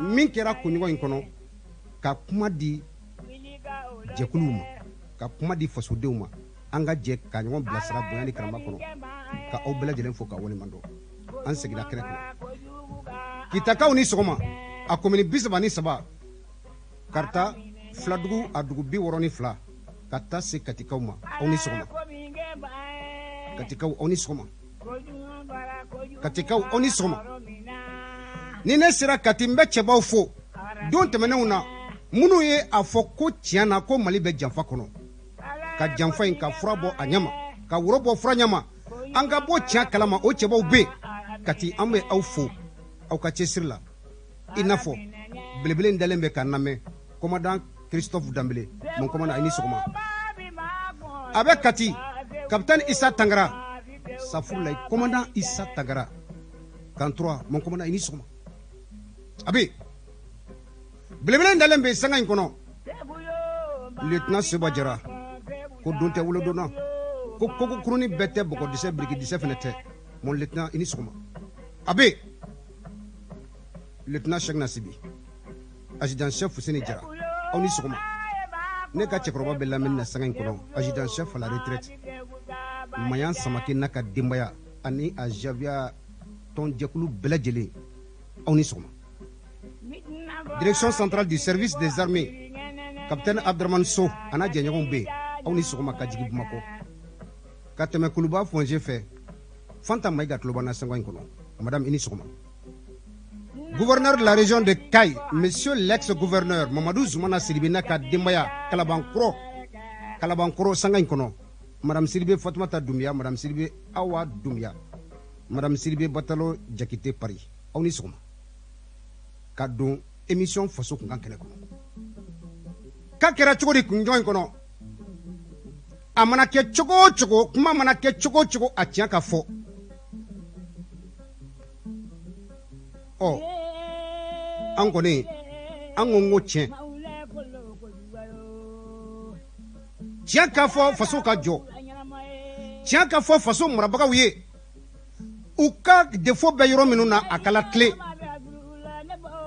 Min kɛra kunɲɔgɔn in kɔnɔ, ka kuma di jɛkuluw ma, ka kuma di fasodenw ma, an ka jɛ ka ɲɔgɔn bilasira bonya ni karama kɔnɔ, ka aw bɛɛ lajɛlen fo ka waleɲuman dɔn. An seginna kɛnɛ kɔnɔ. Kitakaw ni sɔgɔma. A komini 33, Karita filadugu, a dugu 62, ka taa se Katikaw ma, aw ni sɔgɔma. Katikaw, aw ni sɔgɔma. Katikaw, aw ni sɔgɔma. Ni ne sera Kati, n bɛ cɛbaw fo. Don tɛmɛnenw na, minnu ye a fɔ ko tiɲɛ na ko Mali bɛ janfa kɔnɔ, ka janfa in ka fura bɔ a ɲɛma, ka woro bɔ fura ɲɛma, an ka bɔ tiɲɛ kalama, o cɛbaw bɛ Kati. An bɛ aw fo aw ka cɛsiri la. I n'a fɔ belebele in dalen bɛ k'an lamɛn, commandant Christophe Danbele, mon commandant, i ni sɔgɔma. A bɛ Kati, capitaine Issa Tangara, safurulayi, commandant Issa Tangara, camp 3, mon commandant, i ni sɔgɔma. A bɛ belebele in dalen bɛ sanga in kɔnɔ, lieutenant Seba Jara, ko don tɛ wolodon na, ko kogo kurunin bɛɛ tɛ bɔgɔdisɛ, birikidisɛ fana tɛ. Mon lieutenant, i ni sɔgɔma. A bɛ lieutenant Cheikh Nasibi, adjudant chef Fuseni Jara, aw ni sɔgɔma. Ne ka cɛkɔrɔba bɛ lamɛnni na sanga in kɔnɔ, adjudant chef à la retraite Mayan Samake n'a ka denbaya ani a zawiya tɔnjɛkulu bɛɛ lajɛlen, aw ni sɔgɔma. Direction centrale du service des armées, capitaine Abdramane So a n'a jɛɲɔgɔnw bɛ yen, aw ni sɔgɔma. Ka jigin Bamakɔ ka tɛmɛ Kuluba Point G fɛ, Fanta Mayiga tulo na sanga in kɔnɔ, madame, i ni sɔgɔma. Gouverneur de la région de Kayes, monsieur l'ex-gouverneur Mamadou Zoumana Sidibé n'a ka denbaya, Kalabankɔrɔ, Kalabankɔrɔ sanga in kɔnɔ, madame Sidibé Fatumata Doumbia, madame Sidibé Awa Doumbia, madame Sidibé Batalo Jakite Paris, aw ni sɔgɔma. Ka don émission Faso Kunkan kɛnɛ kɔnɔ, k'a kɛra cogo di kunɲɔgɔn in kɔnɔ? A mana kɛ cogo o cogo, kuma mana kɛ cogo o cogo, a tiɲɛ ka fɔ. Ɔ, an kɔni, an ko n ko tiɲɛ tiɲɛ ka fɔ, faso ka jɔ, tiɲɛ ka fɔ faso marabagaw ye, u ka défaut bɛ yɔrɔ minnu na, a kala tile.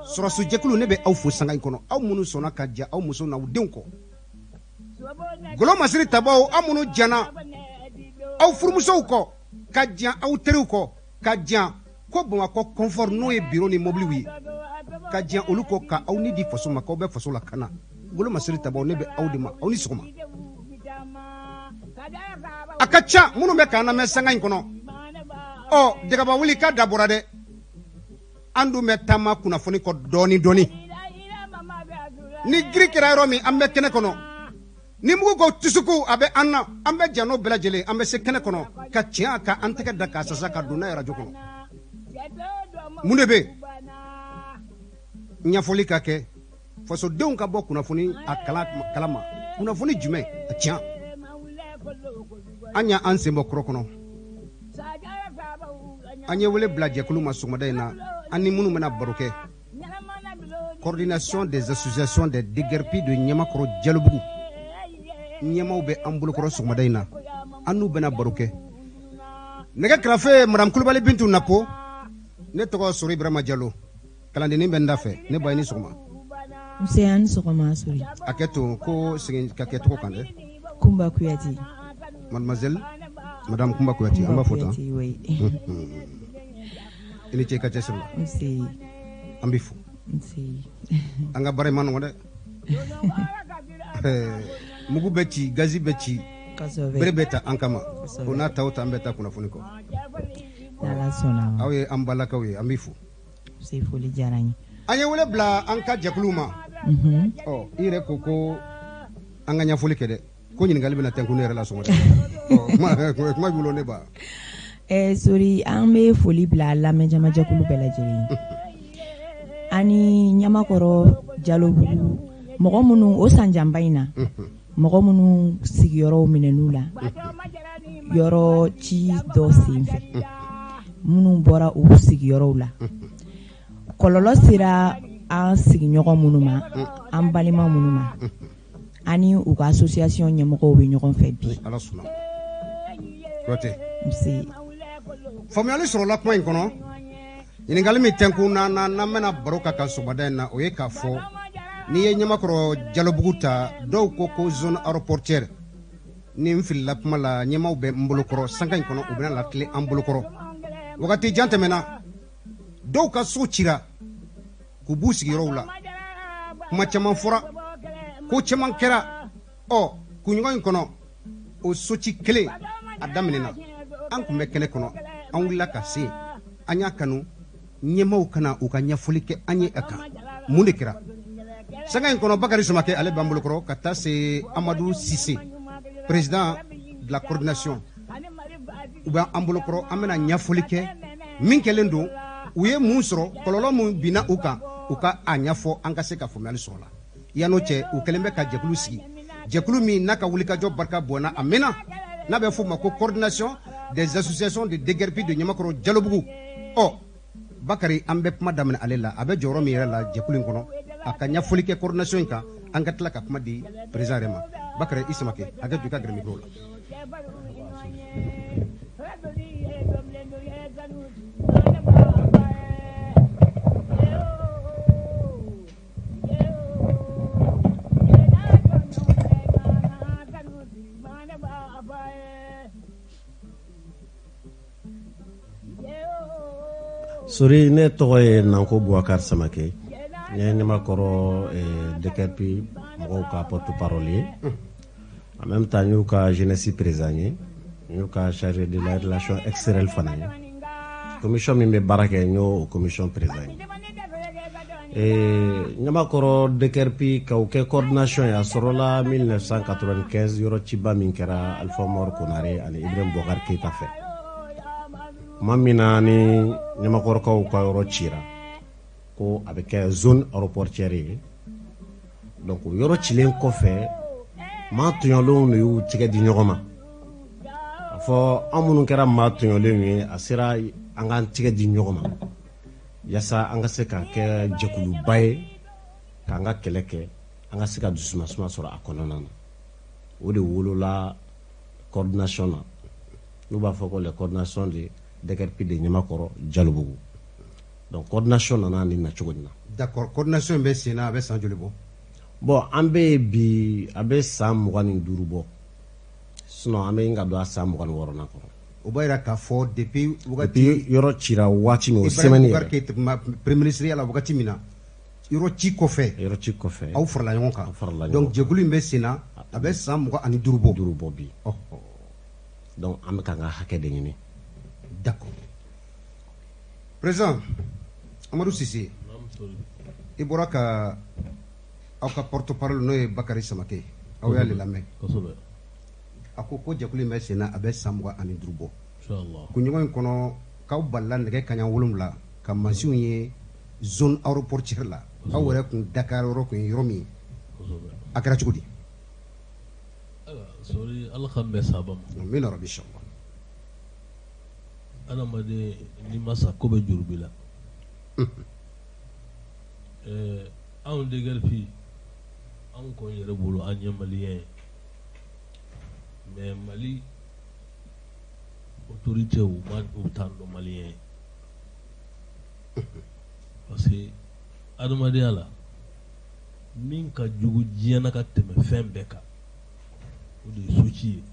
Sɔrɔdasijɛkulu, ne bɛ aw fo sanga in kɔnɔ, aw minnu sɔnna ka ja aw muso n'aw denw kɔ. Golo masiri tabaw, aw minnu jana aw furumusow kɔ, ka jan aw teriw kɔ, ka jan ko Bamakɔ confort, n'o ye biro ni mobiliw ye, ka jan olu kɔ, ka aw ni di faso ma, k'aw bɛ faso la kana. Golo masiri tabaw, ne bɛ aw de ma, aw ni sɔgɔma. A ka ca minnu bɛ k'an lamɛn sanga in kɔnɔ. Ɔ, jagaba wuli k'a dabɔra dɛ. An dun bɛ taama kunnafoni kɔ dɔɔni dɔɔni. Ni giri kɛra yɔrɔ min, an bɛ kɛnɛ kɔnɔ. Ni mugu ko tusuku, a bɛ an na, an bɛ jan n'o bɛɛ lajɛlen. An bɛ se kɛnɛ kɔnɔ ka tiɲɛ ka an tɛgɛ da k'a sasa ka don n'a ye arajo kɔnɔ. Mun de bɛ yen? Ɲɛfɔli ka kɛ, fasodenw ka bɔ kunnafoni a kalama. Kunnafoni jumɛn? A tiɲɛ, an y'an sen bɔ kɔrɔ kɔnɔ. An ye wele bila jɛkulu ma sɔgɔmada in na, an ni minnu bɛna baro kɛ, coordination des associations des déguerpis de Ɲamakɔrɔ Jalobugu ɲɛmaw bɛ an bolokɔrɔ sɔgɔmada in na, an n'u bɛna baro kɛ. Nɛgɛ kɛrɛfɛ, madame Kulubali Bintu Napo. Ne tɔgɔ Sori Ibrahima Jalo, kalandennin bɛ n da fɛ. Ne ba, i ni sɔgɔma. Nse, a ni sɔgɔma, Sori. A kɛ to ko segin ka kɛ tɔgɔ kan dɛ. Kunba Kuyate. Mademoiselle, madame Kunba Kuyate, an b'a fɔ tan. Oui. I ni ce i ka cɛsiri la. Nse. An b'i fo. Nse. An ka baara in ma nɔgɔn dɛ. Mugu bɛ ci, gazi bɛ ci, bere bɛ ta an kama. O n'a ta o ta, an bɛ taa kunnafoni kɔ. N'Ala sɔnna. Aw ye an balakaw ye, an b'i fo. Nse, foli diyara n ye. An ye wele bila an ka jɛkuluw ma. Ɔ, i yɛrɛ ko ko an ka ɲɛfɔli kɛ dɛ, ko ɲininkali bɛna tɛnku ne yɛrɛ la sɔgɔmada. Ɔ, kuma b'i bolo, ne ba. Sori, an bɛ foli bila lamɛnjamajɛkulu bɛɛ lajɛlen ye. Ani Ɲamakɔrɔ Jalobugu mɔgɔ minnu o sanjanba in na, mɔgɔ minnu sigiyɔrɔw minɛn'u la yɔrɔ ci dɔ senfɛ, minnu bɔra u sigiyɔrɔw la, kɔlɔlɔ sera an sigiɲɔgɔn minnu ma, an balima minnu ma, ani u ka association ɲɛmɔgɔw bɛ ɲɔgɔn fɛ bi. Ala sɔnna. Kuyate. Nse. Faamuyali sɔrɔla kuma in kɔnɔ. Ɲininkali min tɛnkun na n'an bɛna baro ka kan sɔgɔmada in na, o ye k'a fɔ n'i ye Ɲamakɔrɔ Jalobugu ta, dɔw ko ko zone aéroportuaire. Ni n filila kuma la, ɲɛmaaw bɛ n bolokɔrɔ sanga in kɔnɔ, u bɛna latile an bolokɔrɔ. Wagati jan tɛmɛna, dɔw ka so cira k'u b'u sigiyɔrɔw la, kuma caman fɔra, ko caman kɛra. Ɔ kunɲɔgɔn in kɔnɔ, o soci kelen a daminɛna, an tun bɛ kɛnɛ kɔnɔ, an wulila ka se, an y'a kanu ɲɛmaaw ka na u ka ɲɛfɔli kɛ an ye a kan mun de kɛra. Sanga in kɔnɔ, Bakari Samakɛ, ale b'an bolokɔrɔ, ka taa se Amadu Sise, président de la coordination, u bɛ an bolokɔrɔ. An bɛna ɲɛfɔli kɛ min kɛlen don, u ye mun sɔrɔ, kɔlɔlɔ mun binna u kan, u ka a ɲɛfɔ an ka se ka faamuyali sɔrɔ la. Yan'o cɛ, u kɛlen bɛ ka jɛkulu sigi, jɛkulu min n'a ka wulikajɔ barika bɔnna a mɛnna, n'a bɛ f'o ma ko Coordination des associations de déguerpis de Ɲamakɔrɔ Jalobugu. Ɔ Bakari, an bɛ kuma daminɛ ale la, a bɛ jɔyɔrɔ min yɛrɛ la jɛkulu in kɔnɔ, a ka ɲɛfɔli kɛ coordination in kan, an ka tila ka kuma di président yɛrɛ ma. Bakari i Samakɛ, hakɛ to i ka gɛrɛ micro la. Sori, ne tɔgɔ ye Nanko Bubakari Samakɛ. N ye Ɲamakɔrɔ déguerpi mɔgɔw ka porte parole ye. En même temps, n y'u ka jeunesse président ye, n y'u ka chargé de la relation extérieure fana ye. Commission min bɛ baara kɛ, n y'o commission président ye. Ɲamakɔrɔ déguerpi ka o kɛ coordination ye, a sɔrɔla 1995, yɔrɔ ciba min kɛra Alpha Umaru Konare ani Ibrahim Boubacar Keita fɛ. Tuma min na ni Ɲamakɔrɔkaw ka yɔrɔ cira ko a bɛ kɛ zone aéroportuaire ye, donc o yɔrɔ cilen kɔfɛ, maa tɔɲɔlenw de y'u tigɛ di ɲɔgɔn ma a fɔ an minnu kɛra maa tɔɲɔlenw ye, a sera an k'an tigɛ di ɲɔgɔn ma yaasa an ka se ka kɛ jɛkuluba ye k'an ka kɛlɛ kɛ, an ka se ka dusumasuma sɔrɔ a kɔnɔna na. O de wolola coordination na, n'u b'a fɔ ko la coordination de déguerpis de Ɲamakɔrɔ Jalobugu. Donc coordination nana nin na cogo in na. D'accord, coordination bɛ sen na, a bɛ san joli bɔ? Bon, an bɛ yen bi, a bɛ san 25 bɔ, sinon an bɛ ɲini ka don a san 26nan kɔnɔ. O b'a jira k'a fɔ depuis wagati depuis yɔrɔ cira waati min, o semaine yɛrɛ, Keita premier ministre ya la wagati min na, yɔrɔ ci kɔfɛ, yɔrɔ ci kɔfɛ, aw farala ɲɔgɔn kan. Farala ɲɔgɔn. Donc jɛkulu in bɛ sen na, a bɛ san 25 bɔ. 5 bɔ bi. Donc an bɛ k'an ka hakɛ de ɲini. D'accord, président Amadu Sise, i bɔra ka aw ka porte parole, n'o ye Bakari Samakɛ, aw y'ale lamɛn. A ko ko jɛkulu in bɛ sen na, a bɛ san 25 bɔ. Kunɲɔgɔn in kɔnɔ, k'aw balila nɛgɛ kaɲa 7 ka mansinw ye zone aéroportuaire la, aw yɛrɛ kun Dakar yɔrɔ kun ye yɔrɔ min ye, a kɛra cogo di? Sori, Ala k'an bɛn sababa ma. Amina rabi, inshallah. Adamaden, n'i ma sa, ko bɛ juru b'i la. Anw déguerpis, anw kɔni yɛrɛ bolo, an ye malien ye, mais Mali autorité u ma u t'an dɔn malien ye, parce que adamadenya la, min ka jugu diɲɛ na ka tɛmɛ fɛn bɛɛ kan, o de ye soci ye.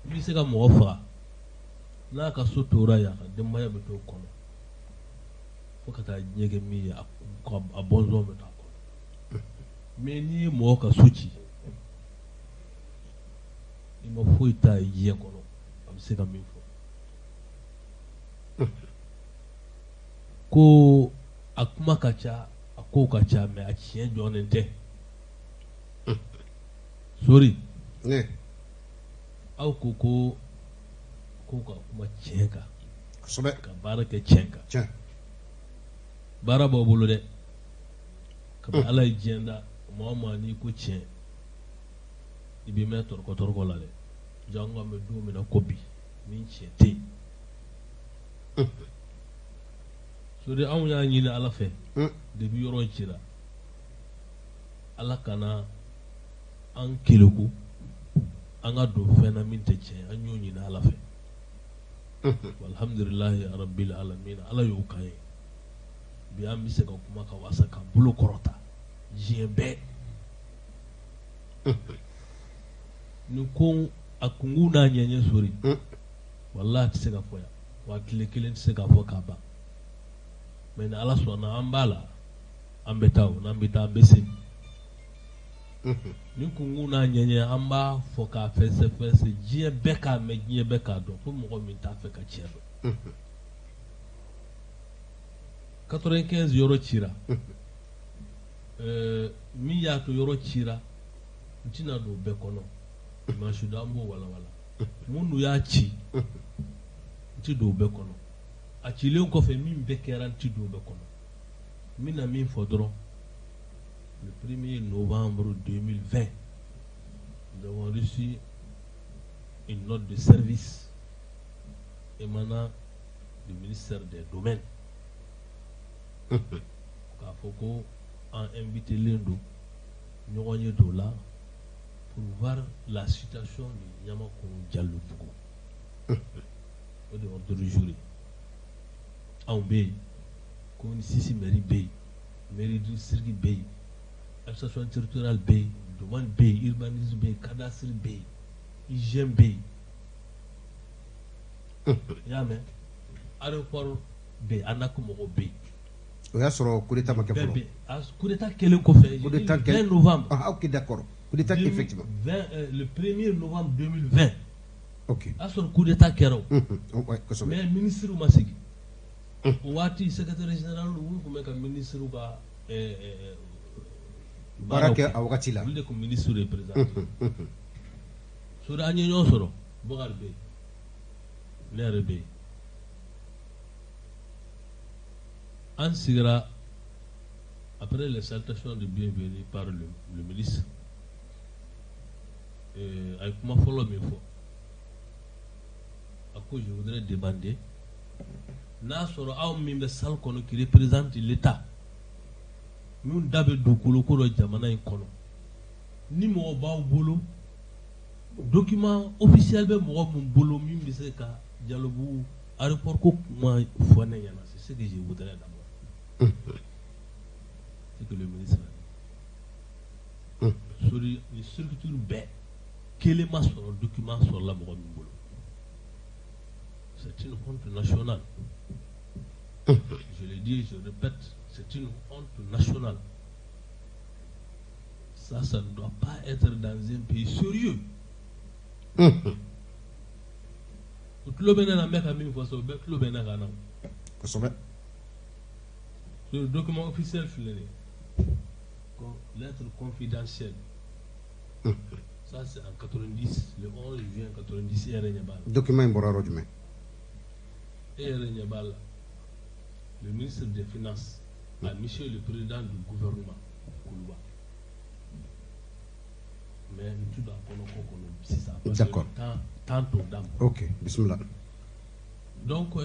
I bɛ se ka mɔgɔ faga, n'a ka so tora yen, a ka denbaya bɛ to kɔnɔ fo ka taa diɲɛ kɛ min ye, a bɔnsɔn bɛ to a kɔnɔ. Mais n'i ye mɔgɔ ka so ci, i ma foyi t'a ye diɲɛ kɔnɔ a bɛ se ka min fɔ. Ko a kuma ka ca, a kow ka ca, mais a tiɲɛ jɔnnen tɛ. Sori, aw ko ko ko ka kuma tiɲɛ kan, ka baara kɛ tiɲɛ kan. Baara b'aw bolo dɛ. Kabi Ala ye diɲɛ da, maa o maa n'i ko tiɲɛ, i b'i mɛn tɔrɔkɔ tɔrɔkɔ la dɛ. Jango an bɛ don min na ko bi, ni tiɲɛ tɛ yen. Sori, anw y'a ɲini Ala fɛ depuis yɔrɔ in cira, Ala kana an keleku an ka don fɛn na min tɛ tiɲɛ. An y'o ɲini Ala fɛ. Alhamdulilahi rabbil alamin, Ala y'o k'an ye. Bi an bɛ se ka kuma ka wasa ka bolo kɔrɔta diɲɛ bɛɛ. Nin ko a kunkun n'a ɲɛɲɛ sori, walahi a tɛ se ka fɔ yan, wa tile kelen tɛ se ka fɔ k'a ban. Mais ni Ala sɔnna an b'a la, an bɛ taa o, n'an bɛ taa an bɛ se. Ni kunkun n'a ɲɛɲɛ an b'a fɔ k'a fɛsɛfɛsɛ diɲɛ bɛɛ k'a mɛn, diɲɛ bɛɛ k'a dɔn, fo mɔgɔ min t'a fɛ ka tiɲɛ dɔn. 95 yɔrɔ cira, min y'a to yɔrɔ cira, n tɛna don bɛɛ kɔnɔ, dimanche don an b'o walawala. Minnu y'a ci, n tɛ don bɛɛ kɔnɔ. A cilen kɔfɛ min bɛɛ kɛra, n tɛ don bɛɛ kɔnɔ. N bɛna min fɔ dɔrɔn, le 1er novembre 2020, nous avons reçu une note de service émanant du ministère des Domaines. K'a fɔ ko an invité len don ɲɔgɔn ye dɔ la pour voir la situation de Ɲamakɔrɔ Jalobugu. O de ye ordre du jour ye. Anw bɛ yen, commune 6 mairie bɛ yen, mairie du district bɛ yen, administration territoriale bɛ yen, domaine bɛ yen, urbanisme bɛ yen, cadastre bɛ yen, hygiène bɛ yen. I y'a mɛn, aéroport bɛ yen, ANAQ mɔgɔw bɛ yen. O y'a sɔrɔ coup d'état ma kɛ fɔlɔ. Coup d'état kɛlen kɔfɛ. Coup d'état 20 novembre. Ah ok, d'accord. Coup d'état effectivement. 20, le 1er novembre 2020. Ok. A sɔrɔ coup d'état kɛra o. Ouais, kosɛbɛ. Mais ministre ma sigi. O waati secrétaire général olu tun bɛ ka ministre ka baara kɛ a wagati la. Olu de tun ministre représenté. Sori an ye ɲɔgɔn sɔrɔ, Bokari bɛ yen, ne yɛrɛ bɛ yen. An sigira après les salutations de bienvenue par le ministre, a ye kuma fɔlɔ min fɔ, a ko je voudrais demander n'a sɔrɔ aw min bɛ salle kɔnɔ qui représente l'État, min da bɛ dugukolo ko dɔ jamana in kɔnɔ, ni mɔgɔ b'aw bolo, document officiel bɛ mɔgɔ min bolo min bɛ se ka Jalobugu aéroport ko kuma fɔ ne ɲɛna, c'est ce que je voudrais d'abord. C'est que le ministre a dit. Sori ni structure bɛɛ kelen ma sɔrɔ, document sɔrɔla mɔgɔ min bolo. C'est une honte nationale. Je le dis, je répète, c'est une honte nationale. Ça ne doit pas être dans un pays sérieux. O tulo bɛ ne na, n bɛ ka min fɔ sisan, o bɛɛ tulo bɛ ne kan na. Kosɛbɛ. Le document officiel filɛ nin ye, lettre confidentielle. Ça c'est en 90, le 11 juin 90, e yɛrɛ ɲɛ b'a la. Document in bɔra yɔrɔ jumɛn? E yɛrɛ ɲɛ b'a la. Le ministre des Finances a monsieur le président du gouvernement Koulouba. Mais n tu don a kɔnɔ ko kɔnɔ sisan. D'accord. Temps t'o d'a ma. Ok, bismillah. Donc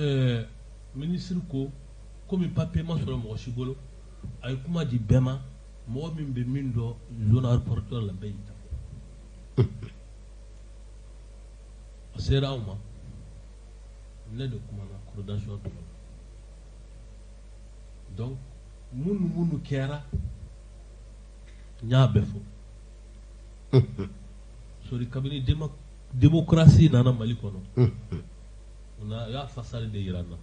ministre ko komi papier ma sɔrɔ mɔgɔ si bolo, a ye kuma di bɛɛ ma, mɔgɔ min bɛ min dɔn zone aéroportuaire la, bɛɛ y'i ta fɔ. A sera anw ma, ne de kumana coordination tɔgɔ la. Donc minnu kɛra, n y'a bɛɛ fɔ. Sori kabini démocratie nana Mali kɔnɔ, on a y'a façade de yira n na.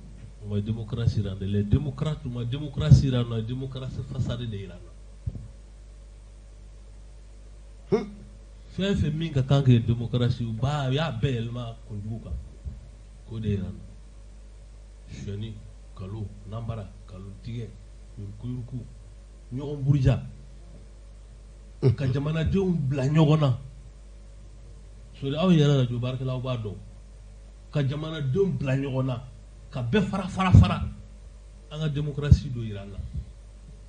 O ma démocratie yira n na, les démocrates ma démocratie yira n na, démocratie façade de yira n na. Fɛn fɛn min ka kan kɛ démocratie, u b'a u y'a bɛɛ yɛlɛma kunjugu kan k'o de yira n na. Sonyani, kalo, nanbara, nkalontigɛ, yurukuyuruku, ɲɔgɔn buruja, ka jamanadenw bila ɲɔgɔn na. Sori aw yɛrɛ radio baarakɛlaw b'a dɔn, ka jamanadenw bila ɲɔgɔn na, ka bɛɛ fara fara fara, an ka démocratie dɔ yira an na.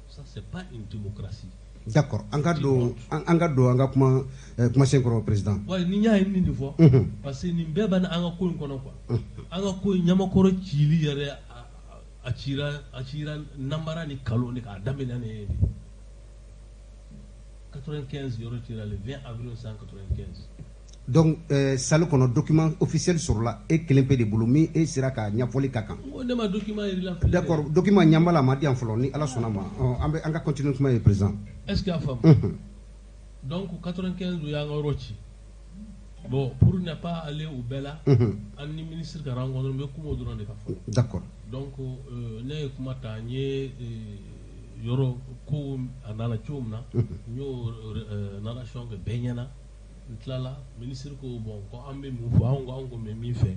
Ça c'est pas une démocratie. D'accord, an ka don an ka don an ka kuma kumasen kɔrɔ président. Wa ni y'a ye nin de fɔ, parce que nin bɛɛ bɛ an ka ko in kɔnɔ quoi. An ka ko in Ɲamakɔrɔ cili yɛrɛ, a cira nanbara ni nkalon de k'a daminɛ nin ye de. 95 yɔrɔ cira le 20 avril 1995. Donc salle kɔnɔ, document officiel sɔrɔla e kelen pe de bolo min e sera ka ɲɛfɔli ka kan. N ko ne ma document yir'i la. D'accord, document ɲanba la, a ma di yan fɔlɔ. Ni Ala sɔnna ma, an bɛ an ka continuer kuma ye, président. Est ce que y'a faamu? Donc 95, u y'an ka yɔrɔ ci. Bon, pour ne pas aller au bɛɛ la, an ni ministre ka rencontre, n bɛ kuma o dɔrɔn de kan fɔlɔ. Donc ne ye kuma ta, n ye yɔrɔ ko a nana cogo min na, n y'o narration kɛ bɛɛ ɲɛna. N tilala, ministre ko bon, ko an bɛ mun fɔ? Anw ko anw ko bɛ min fɛ,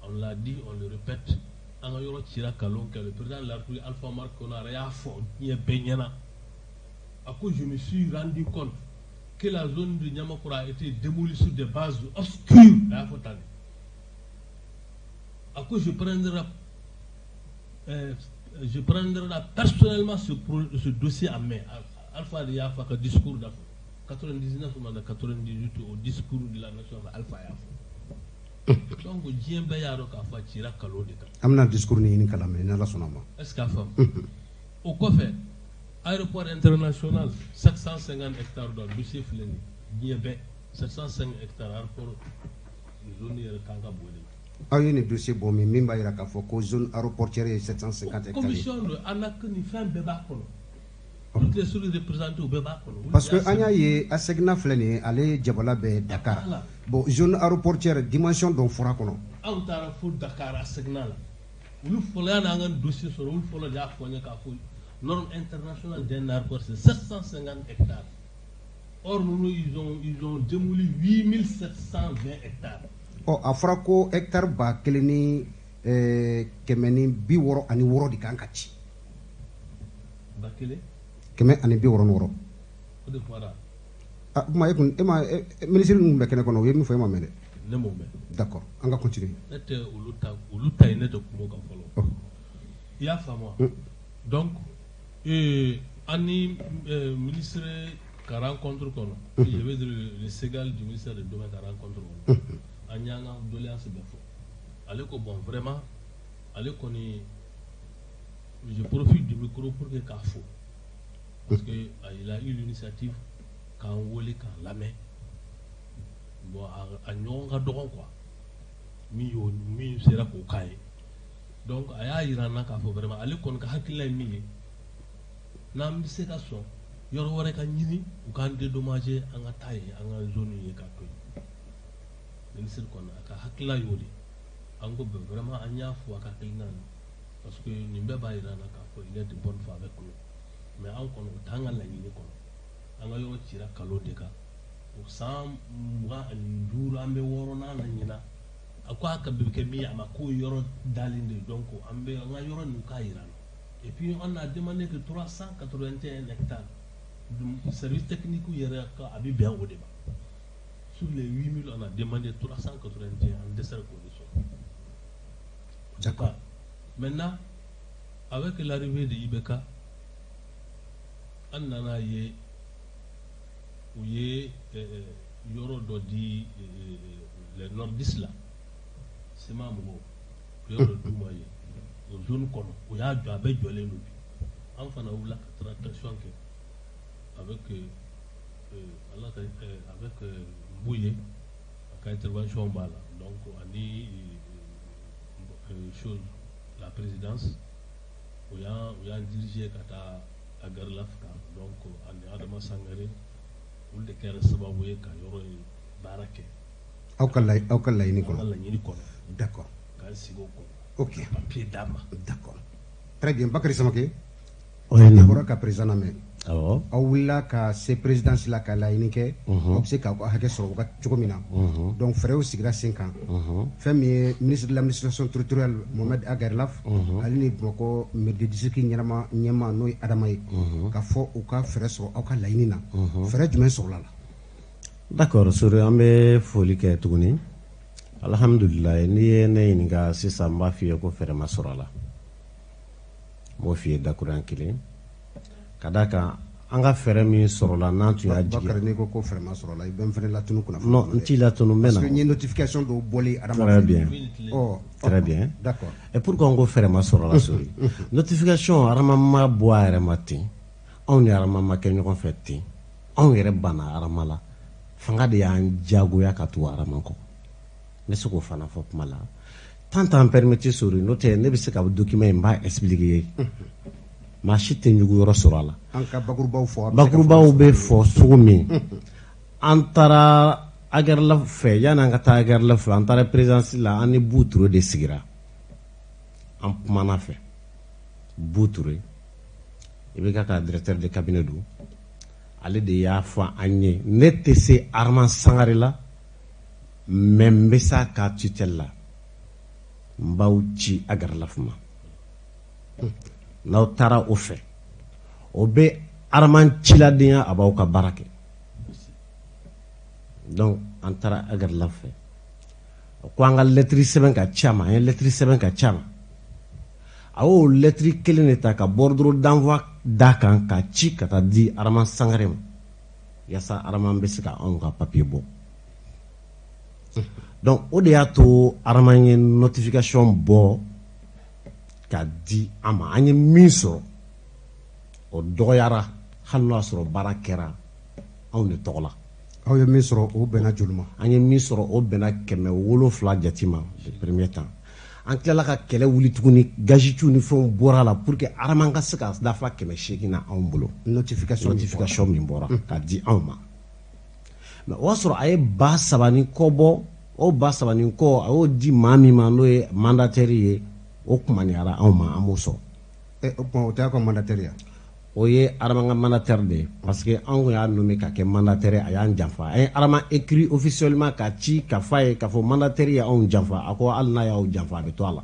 on l'a dit, on le répète, an ka yɔrɔ cira kalon kɛ. Le président de la République Alpha Oumar Konaré y'a fɔ diɲɛ bɛɛ ɲɛna, a ko: je me suis rendu compte que la zone de Niamakoro a été démolie sur des bases obscures. A y'a fɔ tan de. A ko je prendrai personnellement ce dossier en main. Alpha de y'a fɔ a ka discours da fɔ 99 ma 98, au discours de la nation, Alpha y'a fɔ. Donc diɲɛ bɛɛ y'a dɔn k'a fɔ a cira kalon de kan. An bɛna discours ni ɲini k'a lamɛn ni Ala sɔnna ma. Est ce que a faamu? O kɔfɛ, aéroport international 750 hectares dɔ dossier filɛ nin ye, diɲɛ bɛɛ, 705 hectares, aéroport zone yɛrɛ kan ka bon de. Aw ye nin dossier bɔ min b'a jira k'a fɔ ko zone aéroportuaire ye 750 hectares ye. Commission don, ANAC ni fɛn bɛɛ b'a kɔnɔ, toutes les structures représentées, u bɛɛ b'a kɔnɔ. Parce que an y'a ye, ASECNA filɛ nin ye, ale jabala bɛ Dakar. Bon, zone aéroportuaire dimension dɔ fɔra a kɔnɔ. Anw taara fo Dakar ASECNA la, olu fɔlɔ yanni an ka dossier sɔrɔ, olu fɔlɔ de y'a fɔ n ye k'a fɔ norme internationale d'un aéroport, c'est 750 hectares. Or nous, ils ont démoli 8720 hectares. Ɔ, a fɔra ko hectare 1166 de kan ka ci. 1000. 166. O de fɔra. Ah, kuma e kun e ma ministre ninnu bɛ kɛnɛ kɔnɔ, u ye min fɔ, e ma mɛn dɛ. Ne m'o mɛn. D'accord, an ka continuer. Ne tɛ olu ta, olu ta ye, ne tɛ kuma o kan fɔlɔ. I y'a faamu wa? Donc an ni ministre ka rencontre kɔnɔ, je veux dire le SEGAL du ministère des domaines ka rencontre kɔnɔ, an y'an ka doléance bɛɛ fɔ. Ale ko bon, vraiment, ale kɔni, je profite du micro pour que k'a fo, parce que il a eu l'initiative k'an wele k'an lamɛn. Bon, a ɲɔgɔn ka dɔgɔn quoi, min y'o min sera k'o k'a ye. Donc a y'a yira an na k'a fɔ vraiment, ale kɔni ka hakilina ye min ye, n'an bɛ se ka sɔn yɔrɔ wɛrɛ ka ɲini, u k'an dédommager, an ka taa yen, an ka zone ye k'a to yen. Ministre kɔni a ka hakilina y'o de. An ko ben, vraiment, an y'a fɔ a ka hakilina na, parce que nin bɛɛ b'a yira an na k'a fɔ il est de bonne foi avec nous. Mais an kɔni, o t'an ka laɲini kɔnɔ. An ka yɔrɔ cira kalon de kan o san 25, an bɛ wɔɔrɔnan na ɲina. A ko a ka bɛ kɛ min ye, a ma k'o yɔrɔ dalen de. Donc an bɛ an ka yɔrɔ ninnu k'a yira an na. Et puis on a demandé que 381 hectares, service technique yɛrɛ ka a bɛ bɛn o de ma. Sur les 8000, on a demandé 381, an dɛsɛra k'o de sɔrɔ. Maintenant, avec l'arrivée de IBK, an nana ye u ye yɔrɔ dɔ di les nordistes la, CMA mɔgɔw, u ye yɔrɔ dɔ d'u ma yen o zone kɔnɔ, u y'a jɔ, a bɛɛ jɔlen don bi. An fana wulila ka tractation kɛ avec ala ka avec Mbuye, a ka intervention b'a la. Donc ani chose, la présidence, u y'an diriger ka taa Agarlaf kan. Donc ani Adama Sangare, olu de kɛra sababu ye ka yɔrɔ in baara kɛ. Aw ka laɲini An ka kɔnɔ. laɲini kɔnɔ. K'an sigi o kɔnɔ. Papier d'a ma. D'accord, très bien. Bakary Samake. O ye I na. bɔra ka président lamɛn. Awɔ. Aw wulila ka se présidence la ka laɲini kɛ aw bɛ se k'aw ka hakɛ sɔrɔ waati cogo min na. Donc fɛɛrɛw sigira sen kan. Fɛn min ye ministre de l'administration territoriale Mohamed Agarlaf, ale ni Bamakɔ maire de district ɲɛnama ɲɛma, n'o ye Adama ye, ka fɔ u ka fɛɛrɛ sɔrɔ aw ka laɲini na. Fɛɛrɛ jumɛn sɔrɔla la? D'accord, Sori, an bɛ foli kɛ tuguni. Alhamdulilayi, n'i ye ne ɲininka sisan, n b'a f'i ye ko fɛɛrɛ ma sɔrɔ a la. N b'o f'i ye dakuruɲɛ kelen, ka d'a kan an ka fɛɛrɛ min sɔrɔla, n'an tun y'a jigi. Bakary, n'i ko fɛɛrɛ ma sɔrɔ a la, i bɛ n fɛnɛ latunu kunnafoni. Non, n t'i latunu, n bɛ Parce na. que n ye notification dɔw bɔlen Adama Très fɛ. bien. Ɔ. Très bien. D'accord. Et pourquoi n ko fɛɛrɛ ma sɔrɔ a la, Sori? Notification, Adama ma bɔ a yɛrɛ ma ten. Anw ni Adama ma kɛ ɲɔgɔn fɛ ten. Anw yɛrɛ banna Adama la. Fanga de y'an diyagoya ka tugu Araman kɔ. N bɛ se k'o fana fɔ kuma la. Temps t'an permettre Sori, n'o tɛ ne bɛ se ka document in n b'a expliquer ye. Maa si tɛ ɲugu yɔrɔ sɔrɔ a la. An ka bakurubaw fɔ. Bakurubaw bɛ fɔ cogo min. An taara Aguerlaf fɛ, yanni an ka taa Aguerlaf fɛ, an taara présidence la, an ni Bou Touré de sigira. An kumana fɛ. Bou Touré, IBK ka directeur de cabinet don. Ale de y'a fɔ an ye, ne tɛ se Arman Sangare la, mais n bɛ s'a ka tutelle la. N b'aw ci Aguerlaf ma. N'aw taara o fɛ, o bɛ Arman ciladenya, a b'aw ka baara kɛ. Donc an taara Aguerlaf fɛ. Ko an ka lettre sɛbɛn ka ci a ma, an ye lettre sɛbɛn ka ci a ma. A y'o lettre kelen de ta ka bordereau d'envoi d'a kan ka ci ka taa di Arman Sangare ma, yaasa Arman bɛ se ka anw ka papier bɔ. Donc o de y'a to Arman ye notification bɔ ka di an ma. An ye min sɔrɔ, o dɔgɔyara, hali n'o y'a sɔrɔ baara kɛra anw de tɔgɔ la. Aw ye min sɔrɔ, o bɛnna joli ma? An ye min sɔrɔ, o bɛnna 700 jate ma le premier temps. An tilala ka kɛlɛ wuli tuguni, gaziciw ni fɛnw bɔra a la pour que Arman ka se ka dafa 800 na anw bolo. Notification. Notification min bɔra ka di anw ma, mais o y'a sɔrɔ a ye 3000 ni kɔ bɔ. O 3000 ni kɔ, a y'o di maa min ma, n'o ye mandataire ye, o kumaniyara anw ma, an m'o sɔrɔ. O tuma, o tɛ aw ka mandataire ya? O ye Arman ka mandataire de ye, parce que anw kun y'a nommé ka kɛ mandataire, a y'an janfa. A ye Arman écrit officiellement ka ci ka f'a ye k'a fɔ mandataire ye anw janfa. A ko hali n'a y'aw janfa, a bɛ to a la.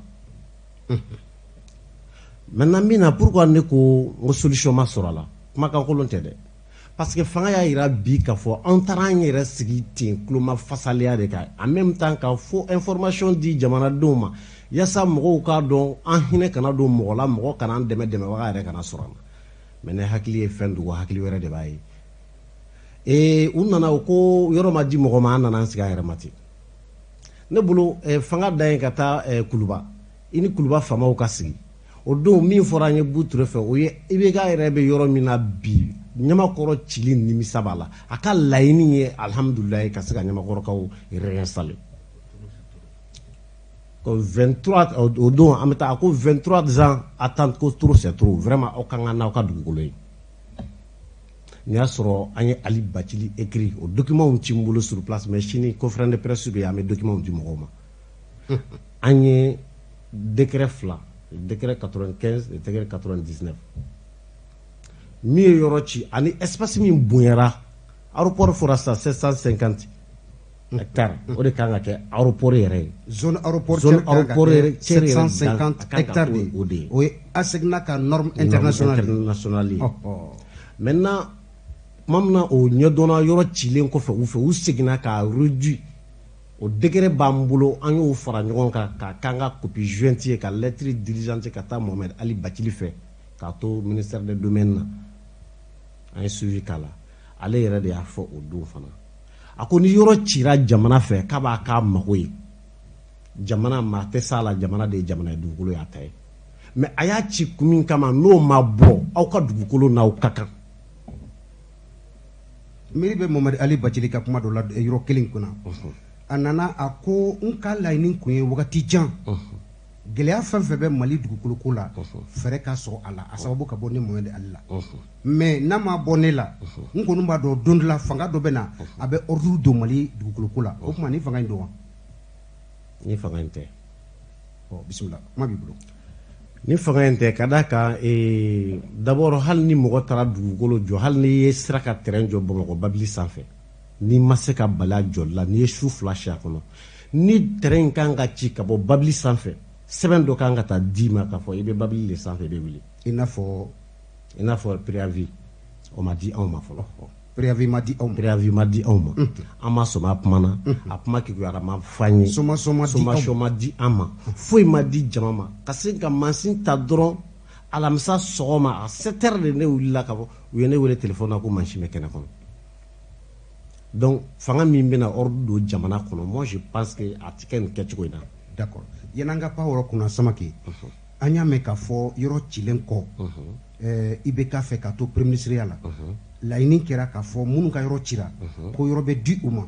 Maintenant, min na, pourquoi ne ko n ko solution ma sɔrɔ a la, kumakan kolon tɛ dɛ, parce que fanga y'a yira bi k'a fɔ an taara an yɛrɛ sigi ten kuloma fasaliya de kan, en même temps ka faux information di jamanadenw ma, yaasa mɔgɔw k'a dɔn an hinɛ kana don mɔgɔ la, mɔgɔ kana an dɛmɛ, dɛmɛbaga yɛrɛ kana sɔrɔ an na. Mais ne hakili ye fɛn dogo, hakili wɛrɛ de b'a ye. Ee, u nana, u ko yɔrɔ ma di mɔgɔ ma, an nana an sigi an yɛrɛ ma ten. Ne bolo, fanga dan ye ka taa Kuluba, i ni Kuluba faamaw ka sigi. O don, min fɔra an ye Bou Touré fɛ, o ye IBK yɛrɛ bɛ yɔrɔ min na bi, Ɲamakɔrɔ cili nimisa b'a la. A ka laɲini ye, alihamudulilayi, ka se ka Ɲamakɔrɔkaw réinstaller. Ko 23, o don an bɛ taa, a ko 23 ans attente, ko trop c'est trop, vraiment, aw kan ka n'aw ka dugukolo ye. Nin y'a sɔrɔ an ye Ali Bacili écrit, o document ci n bolo sur place, mais sini conférence de presse bɛ yen, an bɛ document di mɔgɔw ma. An ye décret fila, décret 95 et décret 99, min ye yɔrɔ ci ani espace min bonyara. Aéroport fɔra sisan, 750 hectares, o de kan ka kɛ aéroport yɛrɛ ye. Zone aéroport. Zone aéroport yɛrɛ. 750 hectares de. O de ye. O ye ASECNA ka norme internationale. Internationale ye. Maintenant, tuma min na o ɲɛdɔnna, yɔrɔ cilen kɔfɛ u fɛ, u seginna k'a réduit. O décret b'an bolo, an y'o fara ɲɔgɔn kan k'a k'an ka copie jointe ye, ka lettre diligente ka taa Mohamed Ali Bacili fɛ, k'a to ministère des domaines na. An ye suivi k'a la. Ale yɛrɛ de y'a fɔ o don fana, a ko ni yɔrɔ cira jamana fɛ, k'a b'a k'a mago ye. Jamana maa tɛ s'a la, jamana de ye jamana ye, dugukolo y'a ta ye. Mais a y'a ci kun min kama, n'o ma bɔ, aw ka dugukolo n'aw ka kan. Miiri bɛ Mohamed Ali Bacili ka kuma dɔ la yɔrɔ kelen kunna. A nana, a ko n ka laɲini kun ye wagati jan, gɛlɛya fɛn fɛn bɛ Mali dugukoloko la, fɛɛrɛ ka sɔrɔ a la, a sababu ka bɔ ne Mohamed Ali la. Mais n'a ma bɔ ne la, n kɔni b'a dɔn don dɔ la, fanga dɔ bɛ na, a bɛ ordre don Mali dugukoloko la. O tuma, ni fanga in don wa? Ni fanga in tɛ. Ɔ, bisimila, kuma b'i bolo. Ni fanga in tɛ, ka d'a kan, d'abord, hali ni mɔgɔ taara dugukolo jɔ, hali n'i ye sira ka terrain jɔ Bamakɔ babili sanfɛ, n'i ma se ka bali a jɔli la, n'i ye su 2 si a kɔnɔ, ni terrain in kan ka ci ka bɔ babili sanfɛ, sɛbɛn dɔ kan ka taa d'i ma k'a fɔ i bɛ babili de sanfɛ, i bɛ wuli. I n'a fɔ? I n'a fɔ préavis. O ma di anw ma fɔlɔ. Préavis ma di aw ma. Préavis ma di anw ma. An ma sɔn a kuma na, a kuma kekuyara ma f'an ye. Sommation ma di aw ma. Sommation ma di an ma, foyi ma di jama ma. Ka se ka mansin ta dɔrɔn, alamisa sɔgɔma à 7 heures de, ne wulila ka fɔ, u ye ne wele téléphone na ko mansin bɛ kɛnɛ kɔnɔ. Donc fanga min bɛna ordre don jamana kɔnɔ, moi je pense que a tɛ kɛ nin kɛcogo in na. D'accord. Yan'an ka pan yɔrɔ kunna, Samake, an y'a mɛn k'a fɔ yɔrɔ cilen kɔ, IBK fɛ ka to premier ministre ya la. Laɲini kɛra k'a fɔ minnu ka yɔrɔ cira, ko yɔrɔ bɛ di u ma.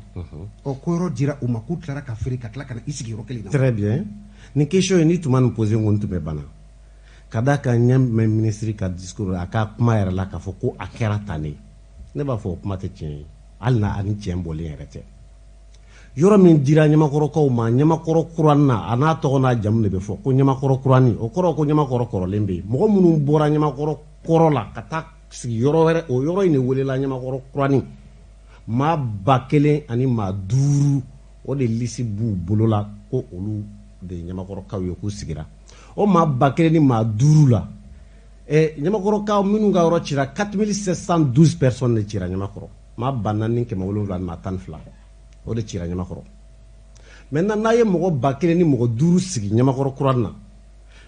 Ɔ, ko yɔrɔ dira u ma, k'u tilara ka feere ka tila ka na i sigi yɔrɔ kelen na. Très bien. Nin question ye, ni tun ma nin poser, n ko n tun bɛ bana ka d'a kan. Ɲɛ mɛn ministre ka discours, a ka kuma yɛrɛ la, k'a fɔ ko a kɛra tan de. Ne b'a fɔ o kuma tɛ tiɲɛ ye, hali n'a ani tiɲɛ bɔlen yɛrɛ tɛ. Yɔrɔ min dira Ɲamakɔrɔkaw ma, Ɲamakɔrɔ kuranin na, a n'a tɔgɔ n'a jamu de bɛ fɔ ko Ɲamakɔrɔ kuranin. O kɔrɔ ko Ɲamakɔrɔ kɔrɔlen bɛ yen. Mɔgɔ minnu bɔra Ɲamakɔrɔ kɔrɔ la ka taa sigi yɔrɔ wɛrɛ, o yɔrɔ in de welela Ɲamakɔrɔ kuranin. Maa 1500, o de liste b'u bolo la ko olu de ye Ɲamakɔrɔkaw ye, k'u sigira. O maa 1500 la, Ɲamakɔrɔkaw minnu ka yɔrɔ cira, 4712 personnes de cira Ɲamakɔrɔ. Maa 4712, o de cira Ɲamakɔrɔ. Maintenant, n'a ye mɔgɔ 1500 sigi Ɲamakɔrɔ kuranin na,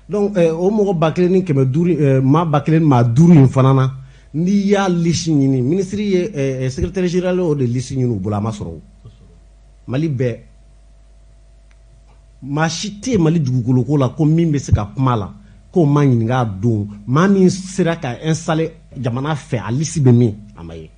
donc o mɔgɔ 1500, maa 1500 in fana na, n'i y'a liste ɲini, ministre ye secrétaire général, o de liste ɲini u bolo, a ma sɔrɔ. O Mali bɛɛ, maa si tɛ yen Mali dugukoloko la ko min bɛ se ka kuma la k'o ma ɲininka a don. Maa min sera ka installer jamana fɛ, a liste bɛ min, a ma ye,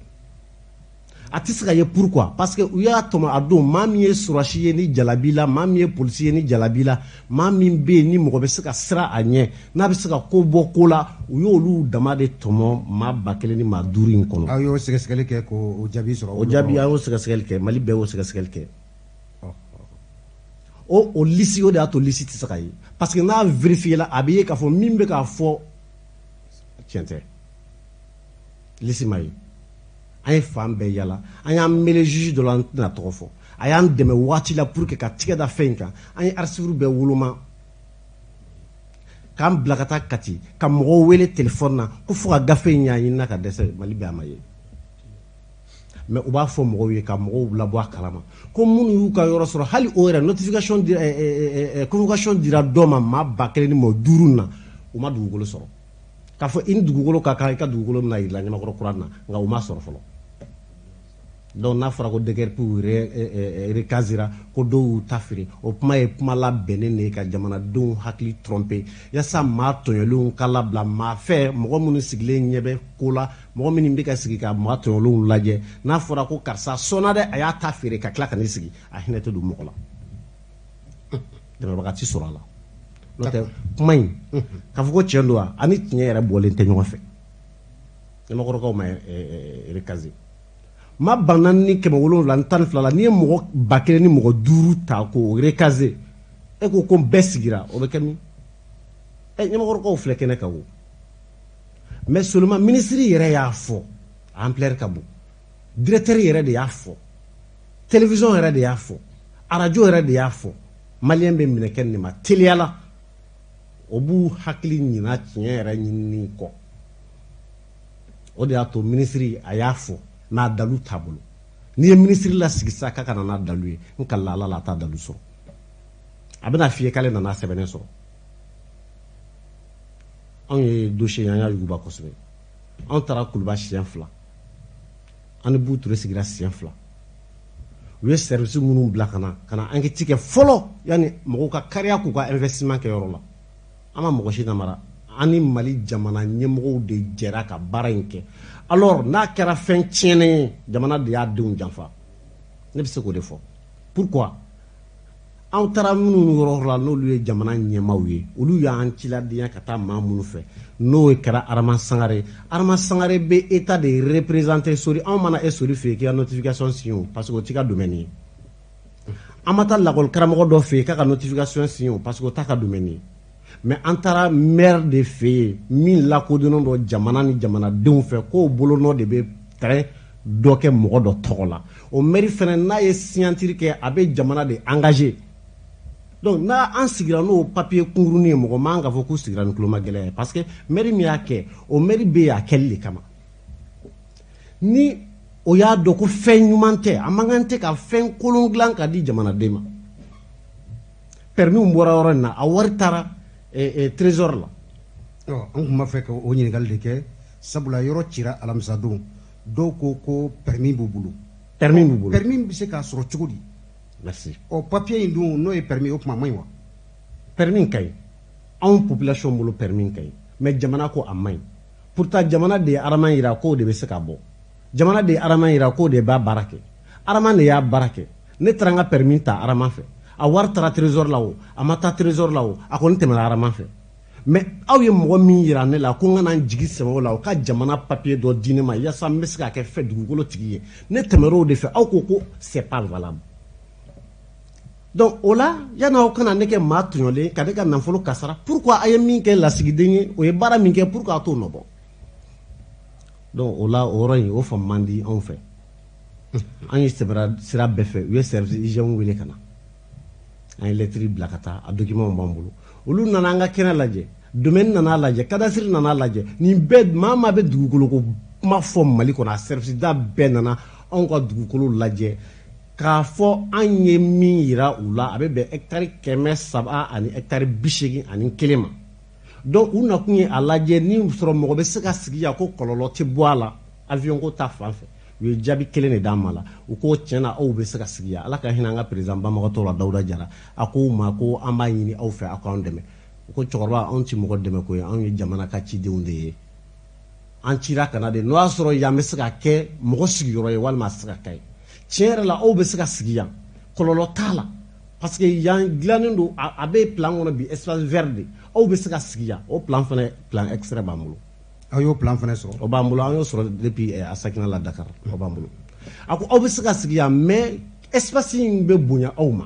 a tɛ se ka ye. Pourquoi? Parce que u y'a tɔmɔ a don. Maa min ye sɔrɔsi ye ni jalabi la, maa min ye polisi ye ni jalabi la, maa min bɛ yen ni mɔgɔ bɛ se ka siran a ɲɛ, n'a bɛ se ka ko bɔ ko la, u y'olu dama de tɔmɔ maa 1500 in kɔnɔ. Aw y'o sɛgɛsɛgɛli kɛ k'o jaabi sɔrɔ? O jaabi, an y'o sɛgɛsɛgɛli kɛ, Mali bɛɛ y'o sɛgɛsɛgɛli kɛ. O liste, o de y'a to liste tɛ se ka ye, parce que n'a vérifié la, a bɛ ye k'a fɔ min bɛ k'a fɔ tiɲɛ tɛ. Liste ma ye. An ye fan bɛɛ yala, an y'an mêlé juge dɔ la, an tɛna tɔgɔ fɔ, a y'an dɛmɛ waati la pour que ka tigɛ da fɛn in kan. An ye archive bɛɛ woloma k'an bila ka taa Kati ka mɔgɔw wele téléphone na ko fo ka gafe in ɲa ɲinina ka dɛsɛ. Mali bɛɛ, a ma ye. Mais u b'a fɔ mɔgɔw ye ka mɔgɔw labɔ a kalama ko minnu y'u ka yɔrɔ sɔrɔ, hali o yɛrɛ notification dira, convocation dira dɔ ma, maa 1500 na, u ma dugukolo sɔrɔ. K'a fɔ i ni dugukolo ka kan, i ka dugukolo bɛna yirila Ɲamakɔrɔ kura na, nka u ma sɔrɔ fɔlɔ. Donc n'a fɔra ko déguerpiw recasera, ko dɔw y'u ta feere, o kuma ye kuma labɛnnen de ye ka jamanadenw hakili tromper, yaasa maa tɔɲɔlenw ka labila maa fɛ. Mɔgɔ minnu sigilen ɲɛ bɛ ko la, mɔgɔ minnu bɛ ka sigi ka maa tɔɲɔlenw lajɛ, n'a fɔra ko karisa sɔnna dɛ, a y'a ta feere ka tila ka n'i sigi, a hinɛ tɛ don mɔgɔ la, dɛmɛbaga ti sɔrɔ a la. N'o tɛ, kuma in k'a fɔ ko tiɲɛ don wa, ani tiɲɛ yɛrɛ bɔlen tɛ ɲɔgɔn fɛ. Ɲamakɔrɔkaw ma recaser. Maa 4712 la, n'i ye mɔgɔ 1500 ta k'o recaser, e ko ko bɛɛ sigira, o bɛ kɛ min? Ɛ, Ɲamakɔrɔkaw filɛ kɛnɛ kan o. Mais seulement ministre yɛrɛ y'a fɔ, a ampleur ka bon. Directeur yɛrɛ de y'a fɔ, télévision yɛrɛ de y'a fɔ, arajo yɛrɛ de y'a fɔ. Maliyɛn bɛ minɛ kɛ nin ma teliya la, o b'u hakili ɲina tiɲɛ yɛrɛ ɲinini kɔ. O de y'a to ministre a y'a fɔ n'a dalu t'a bolo. N'i ye ministre lasigi sisan k'a ka na n'a dalu ye, n kalila Ala la, a t'a dalu sɔrɔ. A bɛna f'i ye k'ale nana sɛbɛnnen sɔrɔ. Anw ye dossier ye, an y'a yuguba kosɛbɛ. Anw taara Kuluba siɲɛ 2, an ni Buture sigira siɲɛ 2. U ye service minnu bila ka na enquête kɛ fɔlɔ, yanni mɔgɔw ka kariya k'u ka investissement kɛ yɔrɔ la. An ma mɔgɔ si namara, an ni Mali jamana ɲɛmɔgɔw de jɛra ka baara in kɛ. Alors n'a kɛra fɛn tiɲɛnen ye, jamana de y'a denw janfa. Ne bɛ se k'o de fɔ. Pourquoi? Anw taara minnu yɔrɔ la, n'olu ye jamana ɲɛmaaw ye, olu y'an ciladenya ka taa maa minnu fɛ, n'o kɛra Arama Sangare. Arama Sangare bɛ état de représenter. Sori, anw mana e Sori fɛ yen k'i ka notification signer o, parce que o t'i ka domaine ye. An ma taa lakɔli karamɔgɔ dɔ fɛ yen k'a ka notification signer o, parce que o t'a ka domaine ye. Mais an taara maire de fɛ yen min lakodɔnnen don jamana ni jamanadenw fɛ, k'o bolonɔ de bɛ terrain dɔ kɛ mɔgɔ dɔ tɔgɔ la. O maire fɛnɛ, n'a ye signature kɛ, a bɛ jamana de engagé. Donc n'a an sigira n'o papier kunkurunin ye, mɔgɔ man k'a fɔ k'u sigira ni tuloma gɛlɛn ye, parce que maire min y'a kɛ, o maire bɛ yen a kɛli de kama. Ni o y'a dɔn ko fɛn ɲuman tɛ, a man kan tɛ ka fɛn kolon dilan ka di jamanaden ma. Permis bɔra yɔrɔ in na, a wari taara trésor la. Ɔ, an tun b'a fɛ ka o ɲininkali de kɛ, sabula yɔrɔ cira alamisadon, dɔw ko ko permis b'u bolo. Permis b'u bolo. Permis bɛ se k'a sɔrɔ cogo di? Merci. Ɔ, papier in dun, n'o ye permis, o tuma man ɲi wa? Permis ka ɲi anw population bolo, permis ka ɲi, mais jamana ko a man ɲi. Pourtant jamana de ye Arama yira k'o de bɛ se ka bɔ. Jamana de ye Arama yira k'o de b'a baara kɛ. Arama de y'a baara kɛ. Ne taara n ka permis ta Arama fɛ. A wari taara trésor la o, a ma taa trésor la o, a kɔni tɛmɛna Arama fɛ. Mais aw ye mɔgɔ min yira ne la ko n kana n jigi sɛmɛ o la, o ka jamana papier dɔ di ne ma yaasa n bɛ se ka kɛ fɛn dugukolo tigi ye. Ne tɛmɛr'o de fɛ, aw ko ko c'est pas valable. Donc o la, yan'aw kana ne kɛ maa tɔɲɔlen ka ne ka nafolo kasara, pourquoi a ye min kɛ lasigiden ye, o ye baara min kɛ, pourquoi a t'o nɔ bɔ? Donc o la, o yɔrɔ in o faamu man di anw fɛ. An ye sɛbɛra sira bɛɛ fɛ, u ye service hygiène wele ka na, an ye lettre bila ka taa, a document b'an bolo. Olu nana an ka kɛnɛ lajɛ, domaine nana lajɛ, cadastre nana lajɛ, nin bɛɛ maa maa bɛ dugukolo ko kuma fɔ Mali kɔnɔ, a service da bɛɛ nana anw ka dugukolo lajɛ k'a fɔ an ye min yira u la, a bɛ bɛn hectare 300 ani hectare 81 ma. Donc u nakun ye a lajɛ ni sɔrɔ mɔgɔ bɛ se ka sigi yan ko kɔlɔlɔ tɛ bɔ a la avion ko ta fan fɛ. U ye jaabi kelen de d'an ma la, u ko tiɲɛ na aw bɛ se ka sigi yan. Ala ka hinɛ an ka président banbagatɔ la, Dawuda Jara, a ko u ma ko an b'a ɲini aw fɛ, aw k'an dɛmɛ. U ko cɛkɔrɔba, anw ti mɔgɔ dɛmɛ ko ye, anw ye jamana ka cidenw de ye, an cira ka na de, n'o y'a sɔrɔ yan bɛ se ka kɛ mɔgɔ sigiyɔrɔ ye walima a tɛ se ka kɛ ye. Tiɲɛ yɛrɛ la, aw bɛ se ka sigi yan, kɔlɔlɔ t'a la, parce que yan dilannen don, a bɛ plan kɔnɔ bi, espace vert de, aw bɛ se ka sigi yan. O plan fana, plan extrait b'an bolo. Aw y'o plan fana sɔrɔ? O b'an bolo, an y'o sɔrɔ depuis Asakina la Dakar, o b'an bolo. A ko aw bɛ se ka sigi yan, mais espace in bɛ bonya aw ma,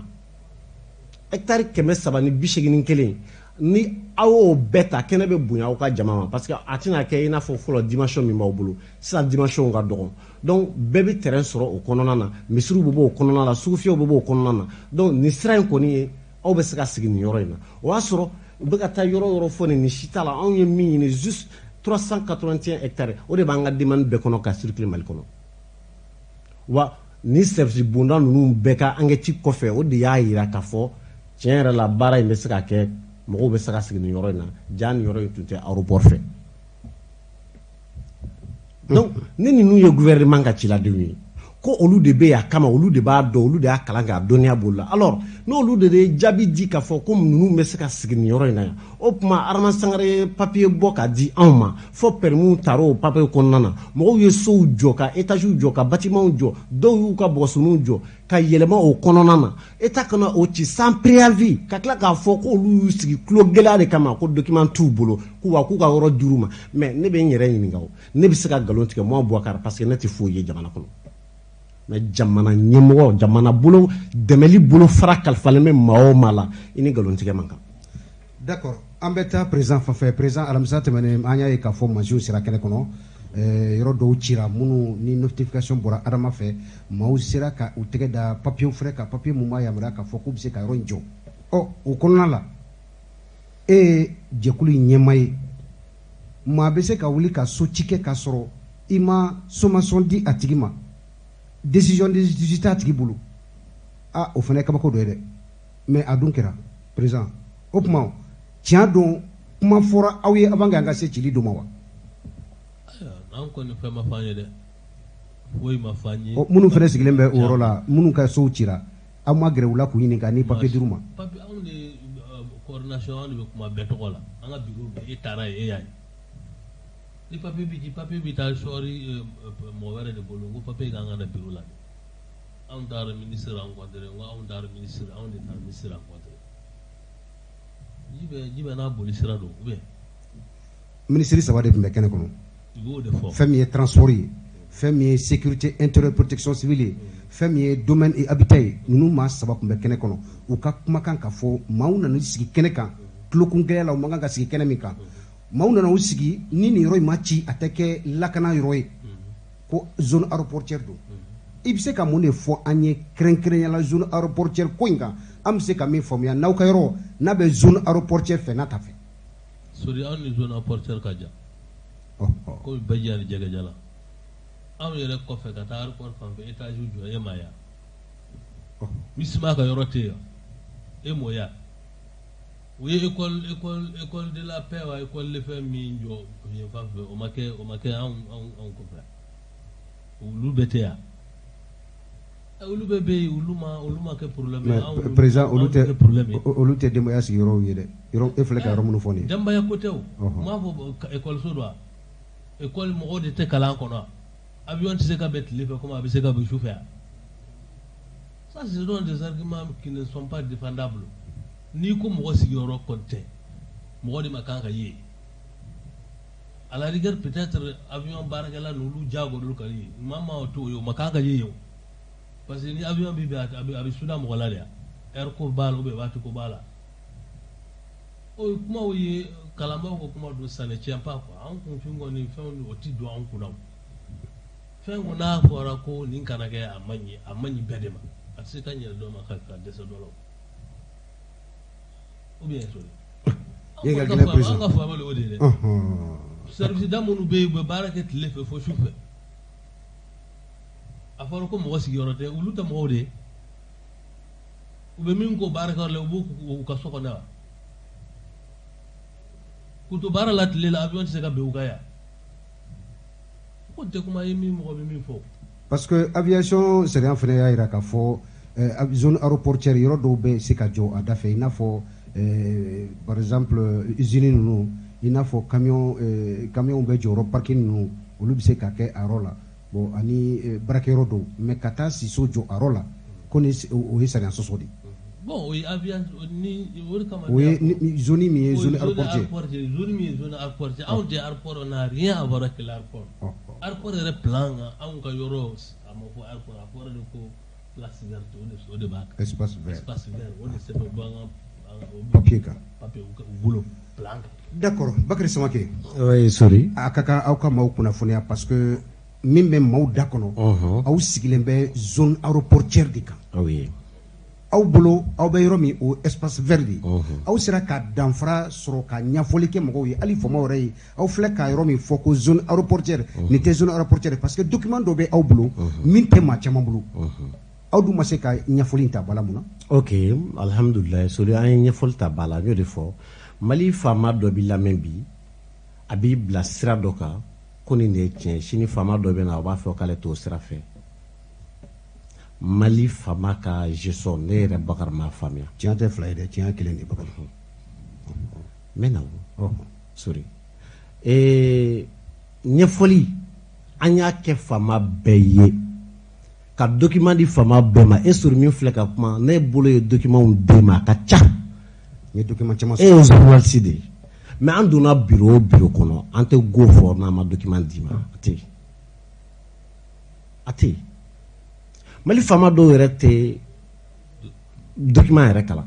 hectare 381, ni aw y'o bɛɛ ta, kɛnɛ bɛ bonya aw ka jama ma, parce que a tɛna kɛ i n'a fɔ fɔlɔ dimension min b'aw bolo sisan, dimension ka dɔgɔn. Donc bɛɛ bɛ terrain sɔrɔ o kɔnɔna na, misiriw bɛ bɔ o kɔnɔna la, sugufiyɛw bɛ bɔ o kɔnɔna na. Donc nin sira in kɔni ye, aw bɛ se ka sigi nin yɔrɔ in na. O y'a sɔrɔ u bɛ ka taa yɔrɔ yɔrɔ fɔ nin si t'a la. Anw ye min ɲini, juste 381 hectares, o de b'an ka demande bɛɛ kɔnɔ ka circuler Mali kɔnɔ. Wa ni service bonda ninnu bɛɛ ka enquête kɔfɛ, o de y'a yira k'a fɔ tiɲɛ yɛrɛ la, baara in bɛ se ka kɛ, mɔgɔw bɛ se ka sigi nin yɔrɔ in na. Ja nin yɔrɔ in tun tɛ aéroport fɛ. Donc ni ninnu ye gouvernement ka ciladenw ye, ko olu de bɛ yan kama, olu de b'a dɔn, olu de y'a kalan kɛ, a dɔnniya b'olu la. Alors n'olu de ye jaabi di k'a fɔ ko ninnu bɛ se ka sigi nin yɔrɔ in na yan, o tuma Arama Sangare ye papier bɔ ka di anw ma, fɔ permis taara o papier kɔnɔna na, mɔgɔw ye sow jɔ, ka étages jɔ, ka bâtiments jɔ, dɔw y'u ka bɔgɔsoniw jɔ ka yɛlɛma o kɔnɔna na. État kana o ci sans préavis, ka tila k'a fɔ k'olu y'u sigi tulo gɛlɛya de kama, ko document t'u bolo, ko wa k'u ka yɔrɔ dir'u ma. Mais ne bɛ n yɛrɛ ɲininka, o ne bɛ se ka nkalon tigɛ, moi Boubacar, parce que ne tɛ foyi ye jamana kɔnɔ. Mais jamana ɲɛmɔgɔ, jamana bolo dɛmɛli bolo fara kalifalen bɛ maa o maa la, i ni nkalontigɛ man kan. D'accord, an bɛ taa président fan fɛ. Président, alamisa tɛmɛnen, an y'a ye k'a fɔ mansinw sera kɛnɛ kɔnɔ, yɔrɔ dɔw cira minnu ni notification bɔra Adama fɛ, maaw sera ka u tɛgɛ da papier fɛnɛ kan, papier mun b'a yamaruya k'a fɔ k'u bɛ se ka yɔrɔ in jɔ. Ɔ o kɔnɔna la, e ye jɛkulu in ɲɛmaa ye, maa bɛ se ka wuli ka so ci kɛ k'a sɔrɔ i ma sommation di a tigi ma, décision de justice t'a tigi bolo? A o fana ye kabako dɔ ye dɛ. Mais a dun kɛra, président. O tuma tiɲɛ don, kuma fɔra aw ye avant que an ka se cili don ma wa? Ayiwa, an kɔni fɛn ma fɔ an ye dɛ, foyi ma fɔ an ye. Ɔ, minnu fana sigilen bɛ o yɔrɔ la, minnu ka sow cira, aw ma gɛrɛ u la k'u ɲininka ni papier dir'u ma? Papier, anw de coordination, anw de bɛ kuma bɛɛ tɔgɔ la, an ka bureau bɛ, e taara yen, e y'a ye. Ni papier bɛ ci, papier bɛ taa sɔɔri mɔgɔ wɛrɛ de bolo ko papier kan ka na bureau la. Anw taara ministre rencontré, n ko anw taara ministre, anw de taara ministre rencontré. Ji bɛ n'a boli sira don ou bien? Minisiri saba de tun bɛ kɛnɛ kɔnɔ. I b'o de fɔ. Fɛn min ye transport ye, fɛn min ye sécurité intérieure, protection civile ye, fɛn min ye domaine et habitat ye, ninnu maa saba tun bɛ kɛnɛ kɔnɔ. U ka kumakan ka fɔ, maaw nana sigi kɛnɛ kan tulokun gɛlɛya la, u man kan ka sigi kɛnɛ min kan. Maaw nana u sigi ni nin yɔrɔ in ma ci, a tɛ kɛ lakana yɔrɔ ye, ko zone aéroportuaire don. I bɛ se ka mun de fɔ an ye kɛrɛnkɛrɛnnenya la zone aéroportuaire ko in kan, an bɛ se ka min faamuya n'aw ka yɔrɔ n'a bɛ zone aéroportuaire fɛ, n'a ta fɛ? Sori, anw ni zone aéroportuaire ka jan komi baji ani jɛgɛja la. Anw yɛrɛ kɔfɛ ka taa aéroport fan fɛ, étage jɔ, e ma yan, Misima ka yɔrɔ tɛ yan, e m'o ya. U ye école de la paix wa école de fɛn min jɔ yen fan fɛ, o ma kɛ anw kɔfɛ, olu bɛɛ tɛ yan. Olu bɛɛ bɛ yen, olu ma kɛ problème ye. Mais président, olu tɛ tɛ problème ye. Olu tɛ denbaya sigiyɔrɔw ye dɛ, yɔrɔ e filɛ ka yɔrɔ minnu fɔ nin ye. Denbaya ko tɛ o. N m'a fɔ école so don wa? École mɔgɔw de tɛ kalan kɔnɔ wa? Avion tɛ se ka bɛn tile fɛ komi a bɛ se ka bɛn su fɛ yan. Ça, ce sont des arguments qui ne sont pas défendables. N'i ko mɔgɔ sigiyɔrɔ kɔni tɛ, mɔgɔ de ma kan ka ye. À la rigueur, peut-être avion baarakɛla ninnu, olu jago ka ye, maa maa t'o ye, o ma kan ka ye yen o. Parce que ni avion bɛ bɛn, a bɛ suda mɔgɔ la de yan. Air ko b'a la ou bien waati ko b'a la. O ye kumaw ye, kalanbaaw ka kuma don, ça ne tient pas quoi. An kunfin kɔni, fɛnw o ti don an kunna o. Fɛn ko n'a fɔra ko nin kana kɛ, a man ɲi, a man ɲi bɛɛ de ma. A tɛ se ka ɲɛ dɔ ma ka dɛsɛ dɔ la o. Ou bien sori. Ye ka gɛlɛn président. An ka faamuyali o de ye dɛ. Service da minnu bɛ yen, u bɛ baara kɛ tile fɛ fo su fɛ. A fɔra ko mɔgɔ sigiyɔrɔ tɛ, olu tɛ mɔgɔw de ye. U bɛ min ko baarakɛyɔrɔ la, u b'o k'u ka so kɔnɔ wa? K'u to baara la tile la, avion tɛ se ka bin u kan yan. Ko tɛ kuma ye min mɔgɔ bɛ min fɔ. Parce que aviation sariya fana y'a jira k'a fɔ zone aéroportuaire, yɔrɔ dɔw bɛ se ka jɔ a da fɛ, i n'a fɔ par exemple usine ninnu, i n'a fɔ camion bɛ jɔ yɔrɔ, parking ninnu, olu bɛ se ka kɛ a yɔrɔ la. Bon, ani baarakɛyɔrɔ dɔw, mais ka taa siso jɔ a yɔrɔ la ko ni o ye sariya sɔsɔ de ye. Bon, o ye aviation ni o de kama. O ye zone min ye zone aéroportuaire. Zone min ye zone aéroportuaire, anw tɛ aéroport, n'a rien à voir avec l'aéroport. Aéroport yɛrɛ plan kan, anw ka yɔrɔ a ma fɔ aéroport, a fɔra de ko place verte, o de b'a kan. Espace vert. Espace vert, o de sɛbɛn b'an ka papier kan. Papier u bolo plan kan. D'accord, Bakary Samake. Oui, sorry. A ka kan aw ka maaw kunnafoniya, parce que min bɛ maaw da kɔnɔ, aw sigilen bɛ zone aéroportuaire de kan. Oui. Aw bolo, aw bɛ yɔrɔ min, o espace vert de ye. Aw sera ka danfara sɔrɔ ka ɲɛfɔli kɛ mɔgɔw ye, hali faamaw yɛrɛ ye. Aw filɛ ka yɔrɔ min fɔ ko zone aéroportuaire, nin tɛ zone aéroportuaire, parce que document dɔ bɛ aw bolo min tɛ maa caman bolo. Aw dun ma se ka ɲɛfɔli ta ba la, mun na? Ok, alhamdulilayi Sori, an ye ɲɛfɔli ta ba la. N y'o de fɔ, Mali faama dɔ b'i lamɛn bi, a b'i bila sira dɔ kan ko nin de ye tiɲɛ. Sini faama dɔ bɛ na, o b'a fɔ k'ale t'o sira fɛ. Mali faama ka gestion, ne yɛrɛ Bakari m'a faamuya. Tiɲɛ tɛ fila ye dɛ, tiɲɛ kelen de, Bakari. N bɛ na o Sori. Ɲɛfɔli an y'a kɛ faama bɛɛ ye, ka document di faama bɛɛ ma. E Sori min filɛ ka kuma, ne bolo ye document d'e ma, a ka ca. N ye document caman. E ye journaliste de ye, mais an donna bureau o bureau kɔnɔ, an tɛ go fɔ n'an ma document d'i ma. A tɛ yen, a tɛ yen. Mali faama dɔw yɛrɛ tɛ document yɛrɛ kalan.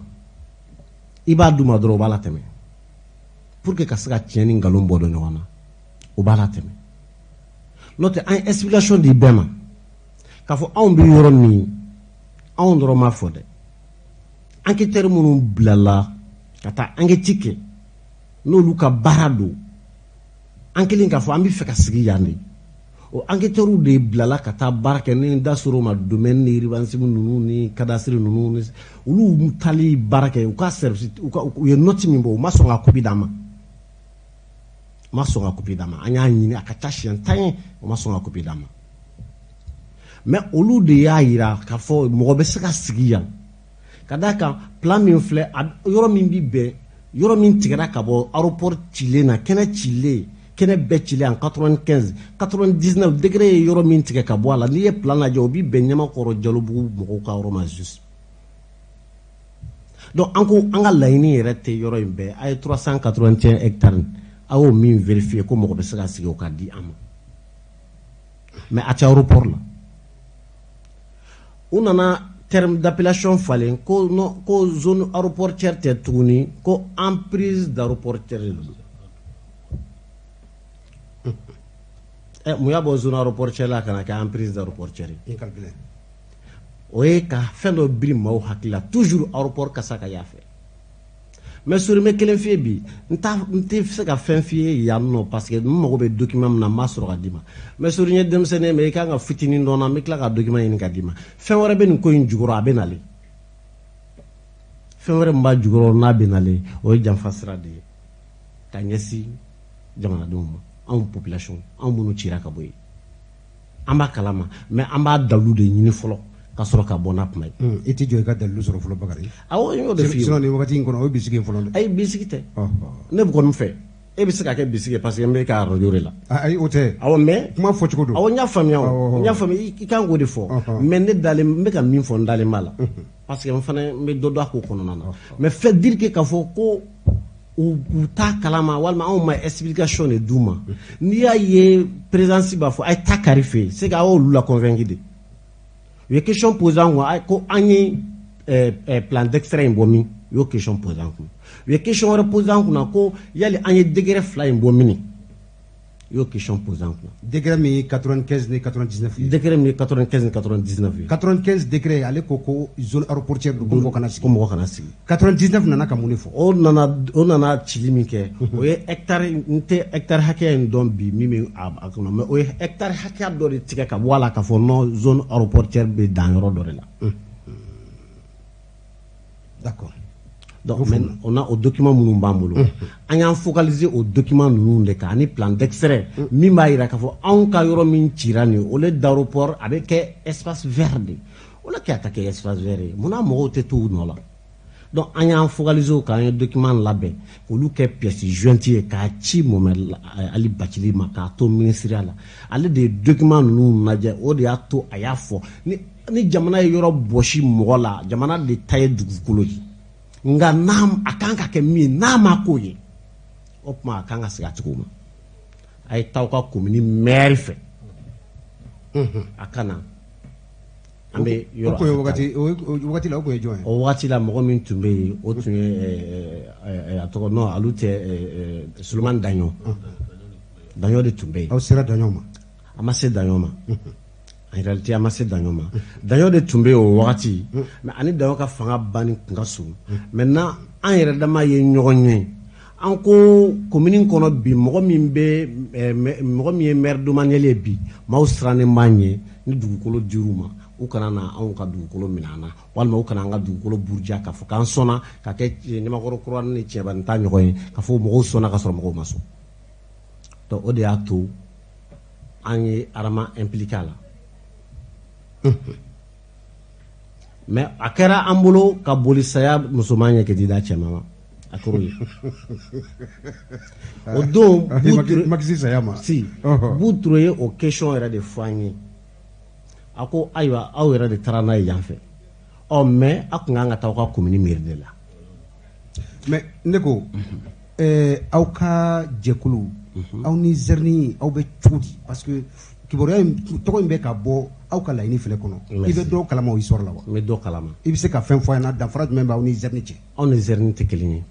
I b'a d'u ma dɔrɔn, u b'a latɛmɛ pour que ka se ka tiɲɛ ni nkalon bɔ dɔn ɲɔgɔn na, u b'a latɛmɛ. N'o tɛ, an ye explication di bɛɛ ma k'a fɔ anw bɛ yɔrɔ min, anw dɔrɔn m'a fɔ dɛ. Enquêteur minnu bilala ka taa enquête kɛ, n'olu ka baara don, an kelen k'a fɔ an bɛ fɛ ka sigi yan de, o enquêteurs de bilala ka taa baara kɛ. Ni da sɔrɔ o ma, domaine ni urbanisme ninnu ni cadastre ninnu ni olu taali baara kɛ, u ka service, u ye note min bɔ, u ma sɔn ka copie d'an ma, u ma sɔn ka copie d'an ma. An y'a ɲini a ka ca siɲɛ 10 ye, u ma sɔn ka copie d'an ma. Mais olu de y'a yira k'a fɔ mɔgɔ bɛ se ka sigi yan, ka d'a kan plan min filɛ, yɔrɔ min bi bɛn, yɔrɔ min tigɛra ka bɔ aéroport cilen na, kɛnɛ cilen, kɛnɛ bɛɛ cilen en 95 99 décret ye yɔrɔ min tigɛ ka bɔ a la, n'i ye plan lajɛ, o bi bɛn Ɲamakɔrɔ Jalobugu mɔgɔw ka yɔrɔ ma juste. Donc an ko an ka laɲini yɛrɛ tɛ yɔrɔ in bɛɛ. A ye 381 hectares, a y'o min vérifier ko mɔgɔ bɛ se ka sigi, o ka di an ma, mais a tɛ aéroport la. U nana terme d'appellation falen ko non, ko zone aéroportuaire tɛ tuguni, ko emprise d'aéroportuaire de don. Mun y'a bɔ zone aéroportuaire la ka na kɛ emprise d'aéroportuaire ye? O ye ka fɛn dɔ biri maaw hakili la toujours, aéroport kasa ka y'a fɛ. Mais Sori, n bɛ kelen f'i ye bi, n tɛ se ka fɛn f'i ye yan nɔ, parce que n mago bɛ document min na, n m'a sɔrɔ ka d'i ma. Mais Sori, n ye denmisɛnnin ye, mais i kan ka fitinin dɔn na, n bɛ tila ka document ɲini ka d'i ma. Fɛn wɛrɛ bɛ nin ko in jukɔrɔ, a bɛ nalen. Fɛn wɛrɛ min b'a jukɔrɔ n'a bɛ nalen, o ye janfa sira de ye ka ɲɛsin jamanadenw ma, anw population, anw minnu cira ka bɔ yen. An b'a kalama, mais an b'a dalilu de ɲini fɔlɔ ka sɔrɔ ka bɔ n'a kuma ye. I tɛ jɔ i ka dalilu sɔrɔ fɔlɔ, Bakari. Awɔ, n y'o de f'i ye. Sinon nin wagati in kɔnɔ, o ye bisigi ye fɔlɔ dɛ. Ayi, bisigi tɛ. Ne bɛ kɔni fɛ, E bɛ se ka kɛ bisigi parce que n bɛ ka radio de la. Ayi, o tɛ. Awɔ, mais kuma fɔcogo don. Awɔ, n y'a faamuya, o n y'a faamuya, i kan k'o de fɔ. Mais ne dalen n bɛ ka min fɔ, n dalen b'a la. Parce que n fana n bɛ dɔ dɔn a ko kɔnɔna na. Mais fait dire que k'a fɔ ko u t'a kalama walima anw ma explication de d'u ma. N'i y'a ye présidence b'a fɔ a ye taa kari fɛ yen, c'est que a y'olu la convaincu de. U ye question posé an kun ko an ye plan d'extrait in bɔ min, u y'o question posé an kun. U ye question wɛrɛ posé an kunna ko yali an ye degré 2 in bɔ min, u y'o question posé an kunna. Degré min ye 95 ni 99 ye. Degré min ye 95 ni 99 ye. 95 degré, ale ko ko zone aéroportuaire don, ko mɔgɔ kana sigi. Ko mɔgɔ kana sigi. 99 nana ka mun de fɔ? O nana cili min kɛ, o ye hectare, n tɛ hectare hakɛya in dɔn bi min bɛ a kɔnɔ, mais o ye hectare hakɛya dɔ de tigɛ ka bɔ a la k'a fɔ non, zone aéroportuaire bɛ dan yɔrɔ dɔ de la. D'accord. Donc on a o document minnu b'an bolo, an y'an focaliser o document ninnu de kan ani plan d'extrait min b'a jira k'a fɔ anw ka yɔrɔ min cira nin ye, au lieu d'aéroport a bɛ kɛ espace vert de. O la kɛ a ka kɛ espace vert ye, munna mɔgɔw tɛ to u nɔ la? Donc an y'an focaliser o kan, an ye document labɛn k'olu kɛ pièce jointe ye k'a ci Mohamed Ali Bacili ma k'a to ministériya la. Ale de ye document ninnu lajɛ, o de y'a to a y'a fɔ ni jamana ye yɔrɔ bɔsi mɔgɔ la, jamana de ta ye dugukolo ye. Nka n'a a kan ka kɛ min ye, n'a ma k'o ye, o tuma a kan ka segin a tigiw ma. A ye taa aw ka commune maire fɛ, a ka na an bɛ yɔrɔ. O wagati la o tun ye jɔn ye? O wagati la mɔgɔ min tun bɛ yen, o tun ye a tɔgɔ non, olu tɛ, Solomani Daɲɔ. Daɲɔ de tun bɛ yen. Aw sera Daɲɔ ma? An ma se Daɲɔ ma. En réalité, an ma se Daɲɔ ma. Daɲɔ de tun bɛ yen o wagati, mais ani Daɲɔ ka fanga banni tun ka surun. Maintenant an yɛrɛ dama ye ɲɔgɔn ye. An ko commune kɔnɔ bi, mɔgɔ min bɛ mɔgɔ min ye maire domanial ye bi, maaw sirannen b'an ɲɛ ni dugukolo dir'u ma, u kana na anw ka dugukolo minɛ an na, walima u kana an ka dugukolo buruja k'a fɔ k'an sɔnna ka kɛ Ɲamakɔrɔ kura ni Cɛbani ta ɲɔgɔn ye, k'a fɔ mɔgɔw sɔnna ka sɔrɔ mɔgɔw ma sɔn. Donc o de y'a to an ye Adama impliqué a la. Mais a kɛra an bolo ka boli saya musoman ɲɛ k'i da cɛman ma, a kɛra o ye. O don ma kisi saya ma. Si, Buturo ye o question yɛrɛ de fɔ an ye. A ko ayiwa, aw yɛrɛ de taara n'a ye yan fɛ, ɔ mais aw tun kan ka taa aw ka commune mairie de la. Mais ne ko aw ka jɛkulu, aw ni Zɛrini aw bɛ cogo di? Parce que kibaruya in tɔgɔ in bɛ ka bɔ aw ka laɲini filɛ kɔnɔ. I bɛ dɔw kalama o histoire la wa? N bɛ dɔ kalama. I bɛ se ka fɛn fɔ an ɲɛna, danfara jumɛn b'aw ni Zɛrini cɛ? Anw ni Zɛrini tɛ kelen ye.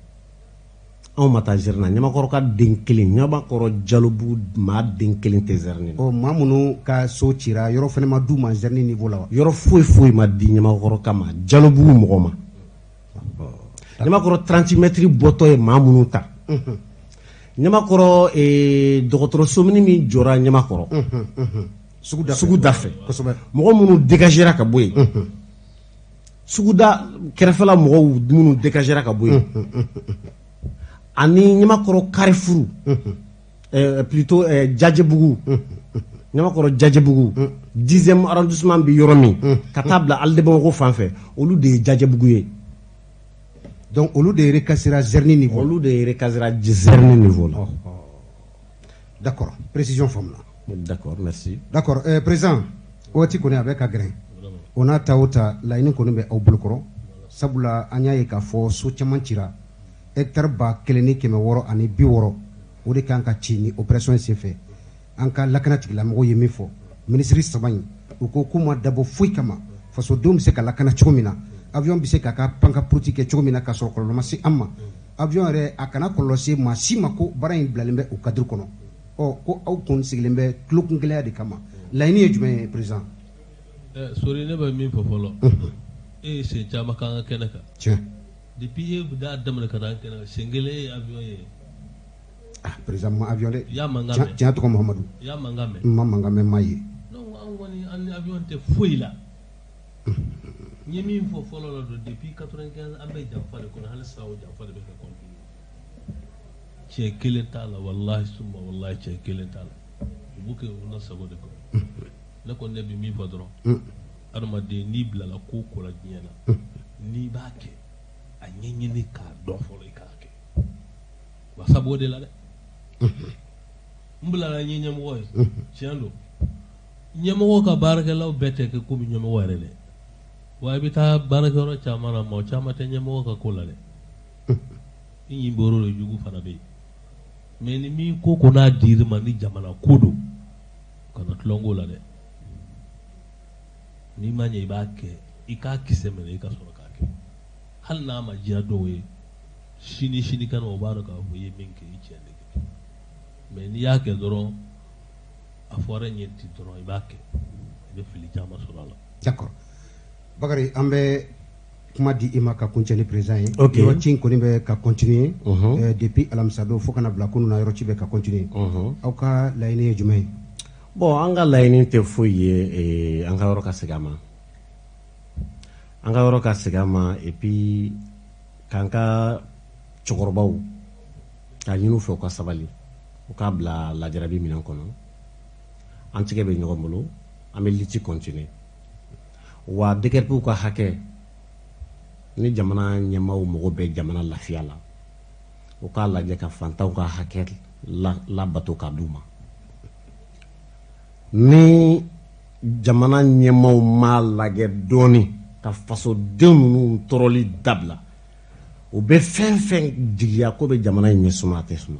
Anw ma taa Zɛrini na. Ɲamakɔrɔ ka den kelen, Ɲamakɔrɔ Jalobugu maa den kelen tɛ Zɛrini na. Ɔ, maa minnu ka so cira, yɔrɔ fana ma d'u ma Zɛrini niveau la wa? Yɔrɔ foyi foyi ma di Ɲamakɔrɔ kama Jalobugu mɔgɔ ma. Ɲamakɔrɔ 30 mètres bɔtɔ ye maa minnu ta. Ɲamakɔrɔ dɔgɔtɔrɔso min jɔra Ɲamakɔrɔ sugu da fɛ, mɔgɔ minnu dégagera ka bɔ yen, suguda kɛrɛfɛla mɔgɔw minnu dégagera ka bɔ yen, ani Ɲamakɔrɔ Carrefour, plutôt Jajebugu, Ɲamakɔrɔ Jajebugu 10e arrondissement bɛ yɔrɔ min, ka taa bila Alide Bamakɔ fan fɛ, olu de ye Jajebugu ye. Donc olu de recasera Zɛrini niveau. Olu de recasera Zɛrini niveau la. D'accord, précision faamuna. D'accord, merci. D'accord, président, waati kɔni a bɛ ka gɛrɛn. O n'a ta o ta, laɲini kɔni bɛ aw bolokɔrɔ. Sabula an y'a ye k'a fɔ so caman cira, hectare 1660, o de kan ka ci ni opération in senfɛ. An ka lakana tigilamɔgɔw ye min fɔ, minisiri 3 in, u ko k'u ma dabɔ foyi kama, fasodenw bɛ se ka lakana cogo min na, avion bɛ se k'a ka panka politique kɛ cogo min na k'a sɔrɔ kɔlɔlɔ ma se an ma. Avion yɛrɛ a kana kɔlɔlɔ se maa si ma, ko baara in bilalen bɛ o cadre kɔnɔ. Ɔ, ko aw kun sigilen bɛ tulokungɛlɛya de kama. Laɲini ye jumɛn ye, président? Sori, ne bɛ min fɔ fɔlɔ, e ye sen caman k'an ka kɛnɛ kan. Tiɲɛ. Depuis e bɛ daminɛ ka taa an kɛnɛ kan, sen kelen e ye avion ye. Ah, président, ma avion dɛ. I y'a mankan mɛn. Tiɲɛ tɔgɔ Muhamadu. I y'a mankan mɛn. N ma mankan mɛn, m'a ye. Donc an kɔni, an ni avion tɛ foyi la. N ye min fɔ fɔlɔ la don, depuis 95 an bɛ janfa de kɔnɔ, hali sisan o janfa de bɛ ka continuer. Tiɲɛ kelen t'a la, walahi suma walahi tiɲɛ kelen t'a la. U b'u kɛ u na sago de kɔnɔ. Ne kɔni, ne bɛ min fɔ dɔrɔn, adamaden n'i bilala ko o ko la diɲɛ na, n'i b'a kɛ, a ɲɛɲini k'a dɔn fɔlɔ i k'a kɛ. Wasa b'o de la dɛ. N bilala n ye ɲɛmɔgɔ ye, tiɲɛ don. Ɲɛmɔgɔ ka baarakɛlaw bɛɛ tɛ kɛ komi ɲɛmɔgɔ yɛrɛ dɛ. Wa i bɛ taa baarakɛyɔrɔ caman na, mɔgɔ caman tɛ ɲɛmɔgɔ ka ko la dɛ. I ɲin bɔr'o la, jugu fana bɛ yen. Mais ni min ko ko n'a dir'i ma, ni jamana ko don, kana tulon k'o la dɛ. N'i ma ɲɛ, i b'a kɛ, i k'a kisɛ minɛ, i ka sɔrɔ k'a kɛ. Hali n'a ma diya dɔw ye, sini sinikɛnɛ o b'a dɔn k'a fɔ i ye min kɛ, i tiɲɛ de kɛ. Mais n'i y'a kɛ dɔrɔn, a fɔra ɲɛ ten dɔrɔn, i b'a kɛ, i bɛ fili caman sɔrɔ a la. D'accord, Bakari, an bɛ kuma di i ma ka kuncɛ ni président ye. Ok. Yɔrɔ ci in kɔni bɛ ka continuer depuis alamisadon fo kana bila kunun na, yɔrɔ ci bɛ ka continuer. Aw ka laɲini ye jumɛn ye? Bon, an ka laɲini tɛ foyi ye, an ka yɔrɔ ka segin a ma, an ka yɔrɔ ka segin a ma, et puis k'an ka cɛkɔrɔbaw k'a ɲini u fɛ, u ka sabali, u k'a bila lajarabi minɛn kɔnɔ. An tigɛ bɛ ɲɔgɔn bolo, an bɛ lutte continuer. Wa déguerpiw ka hakɛ, ni jamana ɲɛmaaw mago bɛ jamana lafiya la, u k'a lajɛ ka fantanw ka hakɛ labato k'a d'u ma. Ni jamana ɲɛmaaw m'a lajɛ dɔɔni ka fasoden ninnu tɔɔrɔli dabila, u bɛ fɛn fɛn jigiya ko bɛ jamana in ɲɛ suma, a tɛ suma.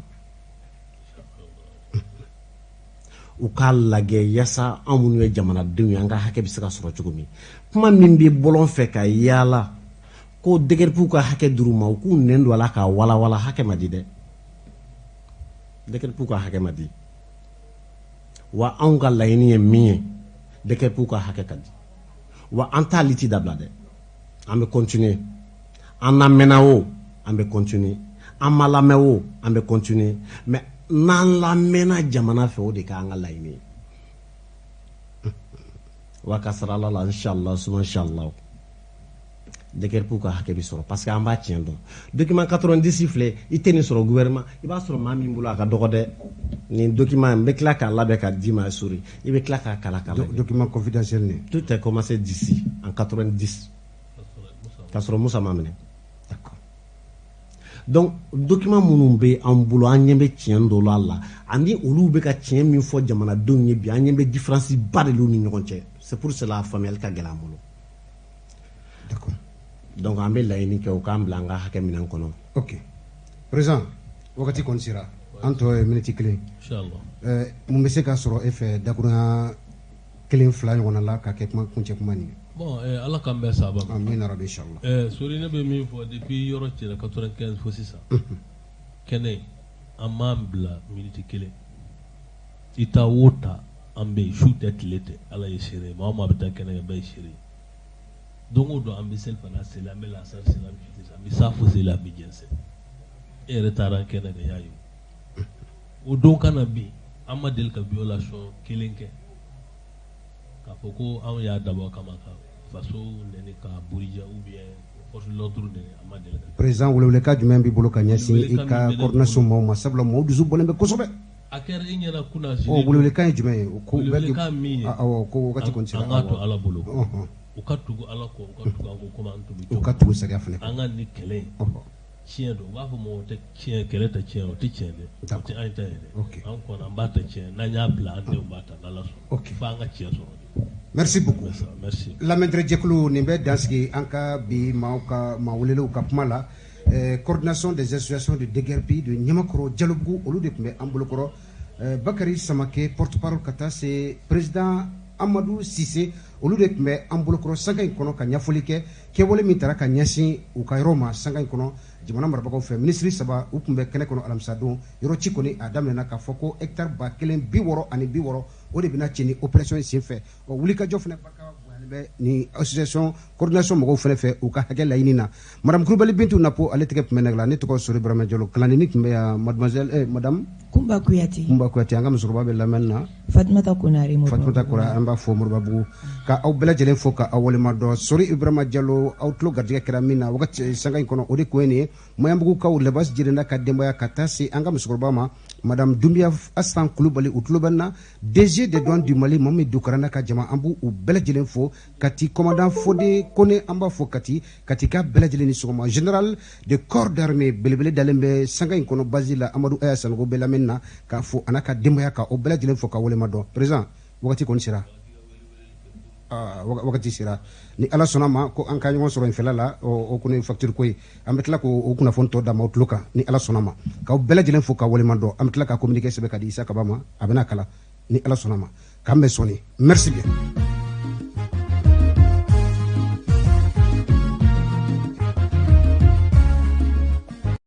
U k'a lajɛ yaasa anw minnu ye jamanadenw ye, an ka hakɛ bɛ se ka sɔrɔ cogo min. Kuma min bɛ bɔlɔn fɛ ka yaala ko déguerpiw ka hakɛ dir'u ma, u k'u nɛn don a la k'a walawala. Hakɛ ma di dɛ, déguerpiw ka hakɛ ma di. Wa anw ka laɲini ye min ye, déguerpiw ka hakɛ ka di. Wa an t'a lutte dabila dɛ, an bɛ continuer. An lamɛnna o, an bɛ continuer. An ma lamɛn o, an bɛ continuer. Mais n'an lamɛnna jamana fɛ, o de k'an ka laɲini ye. Wa ka sara Ala la, inshallah suma inshallah, déguerpiw ka hakɛ bɛ sɔrɔ, parce que an b'a tiɲɛ dɔn. Document 90 filɛ, i tɛ nin sɔrɔ gouvernement, i b'a sɔrɔ maa min bolo, a ka dɔgɔ dɛ. Nin document n bɛ tila k'a labɛn k'a d'i ma, sori, i bɛ tila k'a kala k'a lajɛ. Document confidentiel nin. Tout a commencé d'ici en 90, k'a sɔrɔ Musa ma minɛ. D'accord. Donc document minnu bɛ an bolo, an ɲɛ bɛ tiɲɛ dɔ la la, ani olu bɛ ka tiɲɛ min fɔ jamanadenw ye bi, an ɲɛ bɛ différence ba de l'u ni ɲɔgɔn cɛ. C'est pour cela faamuyali ka gɛlɛn an bolo. D'accord. Donc an bɛ laɲini kɛ, u k'an bila an ka hakɛ minɛn kɔnɔ. Ok, président, wagati kɔni sera, an tɔ ye miniti 1. Inshallah. Mun bɛ se ka sɔrɔ e fɛ dakurunya kelen fila ɲɔgɔnna la ka kɛ kuma kuncɛ kuma nin ye? Bon, Ala k'an bɛn sababa ma. Amina rabi, inshallah. Sori, ne bɛ min fɔ, depuis yɔrɔ cira 95 fo sisan, kɛnɛ an m'an bila miniti kelen. I taa o ta, an bɛ yen, su tɛ tile tɛ, Ala ye seere ye. Maa o maa bɛ taa kɛnɛ kan, bɛɛ ye seere ye. Don o don an bɛ selifana seli, an bɛ lasari seli, an bɛ fitiri seli, an bɛ safo seli, an bɛ jɛnsɛn. E yɛrɛ taara an kɛnɛ kan, i y'a ye. O don ka na bi, an ma deli ka violation kelen kɛ k'a fɔ ko anw y'a dabɔ a kama ka faso nɛni, ka buruja ou bien force de l'ordre nɛni, an ma deli ka kɛ. Président, welewelekan jumɛn b'i bolo ka ɲɛsin i Welewelekan ka min bɛ ne coordination bolo. maaw ma? Sabula maaw dusu bɔlen bɛ kosɛbɛ. A kɛra i ɲɛna kunna Ɔ, welewelekan ye jumɛn ye? O ko bɛɛ k'i- Welewelekan min ye, Awɔ, ko wagati kɔni sera. an k'a to Ala bolo. U ka tugu Ala kɔ, u ka tugu an kɔ komi an tugu U ka tugu sariya fana kɔ. An ka nin kɛlɛ in, tiɲɛ don. U b'a fɔ mɔgɔ tɛ tiɲɛ, kɛlɛ tɛ tiɲɛ, o tɛ tiɲɛ dɛ, o tɛ an ta ye dɛ. An kɔni an b'a ta tiɲɛ, n'an y'a bila, an denw b'a ta, n'Ala sɔnna. F'an ka tiɲɛ sɔrɔ de. Merci beaucoup. Merci. Lamɛnjɛkulu, nin bɛ dansigi an ka bi maaw ka maa welelew ka kuma la. Coordination des associations de déguerpis de Ɲamakɔrɔ Jalobugu, olu de tun bɛ an bolokɔrɔ. Bakary Samake, porte parole, ka taa se président Amadu Sise, olu de tun bɛ an bolokɔrɔ sanga in kɔnɔ ka ɲɛfɔli kɛ kɛwale min taara ka ɲɛsin u ka yɔrɔ ma sanga in kɔnɔ jamana marabagaw fɛ. Minisiri saba, u tun bɛ kɛnɛ kɔnɔ alamisadon. Yɔrɔ ci kɔni a daminɛna k'a fɔ ko hectare 1066, o de bɛna ci ni opération in senfɛ. Ɔ, wulikajɔ fana barika bonyalen bɛ ni association coordination mɔgɔw fana fɛ u ka hakɛ laɲini na. Madame Kulubali Bintu Napo, ale tɛgɛ tun bɛ nɛgɛ la. Ne tɔgɔ Sori Burama Jalo. Kalandenni tun bɛ yan, mademoiselle, madame Kunba Kuyate. Kunba Kuyate. An ka musokɔrɔba bɛ lamɛnni na. Fatumata Konare, Moribabugu. Fatumata Konare, an b'a fɔ Moribabugu. Ka aw bɛɛ lajɛlen fo ka aw waleɲuman dɔn. Sori Ibrahima Jalo, aw tulo garijɛgɛ kɛra min na wagati sanga in kɔnɔ, o de kun ye nin ye. Maɲanbugukaw, Labasi Jirina ka denbaya, ka taa se an ka musokɔrɔba ma, madame Dunbiya Asan Kulubali, u tulo bɛ n na. DG des douanes du Mali, Mami Dukara n'a ka jama, an b'u bɛɛ lajɛlen fo. Kati commandant Fode Kone, an b'a fo Kati. Kati ka bɛɛ lajɛlen ni sɔgɔma. Général de corps d'armée belebele dalen bɛ sanga in kɔnɔ base la, Amadu Aya Sanogo bɛ lamɛnni na. lamɛnni na, k'a fo a n'a ka denbaya, ka o bɛɛ lajɛlen fo ka walema dɔn. Président, wagati kɔni sera, wagati sera. Ni Ala sɔnna ma ko an ka ɲɔgɔn sɔrɔ nin fɛla la, o kɔni ye facture ko ye. An bɛ tila k'o kunnafoni tɔ d'a ma o tulo kan ni Ala sɔnna ma. K'aw bɛɛ lajɛlen fo ka walema dɔn. An bɛ tila ka communiqué sɛbɛn ka di Isa Kaba ma, a bɛna kalan ni Ala sɔnna ma. K'an bɛn sɔɔni. Merci bien.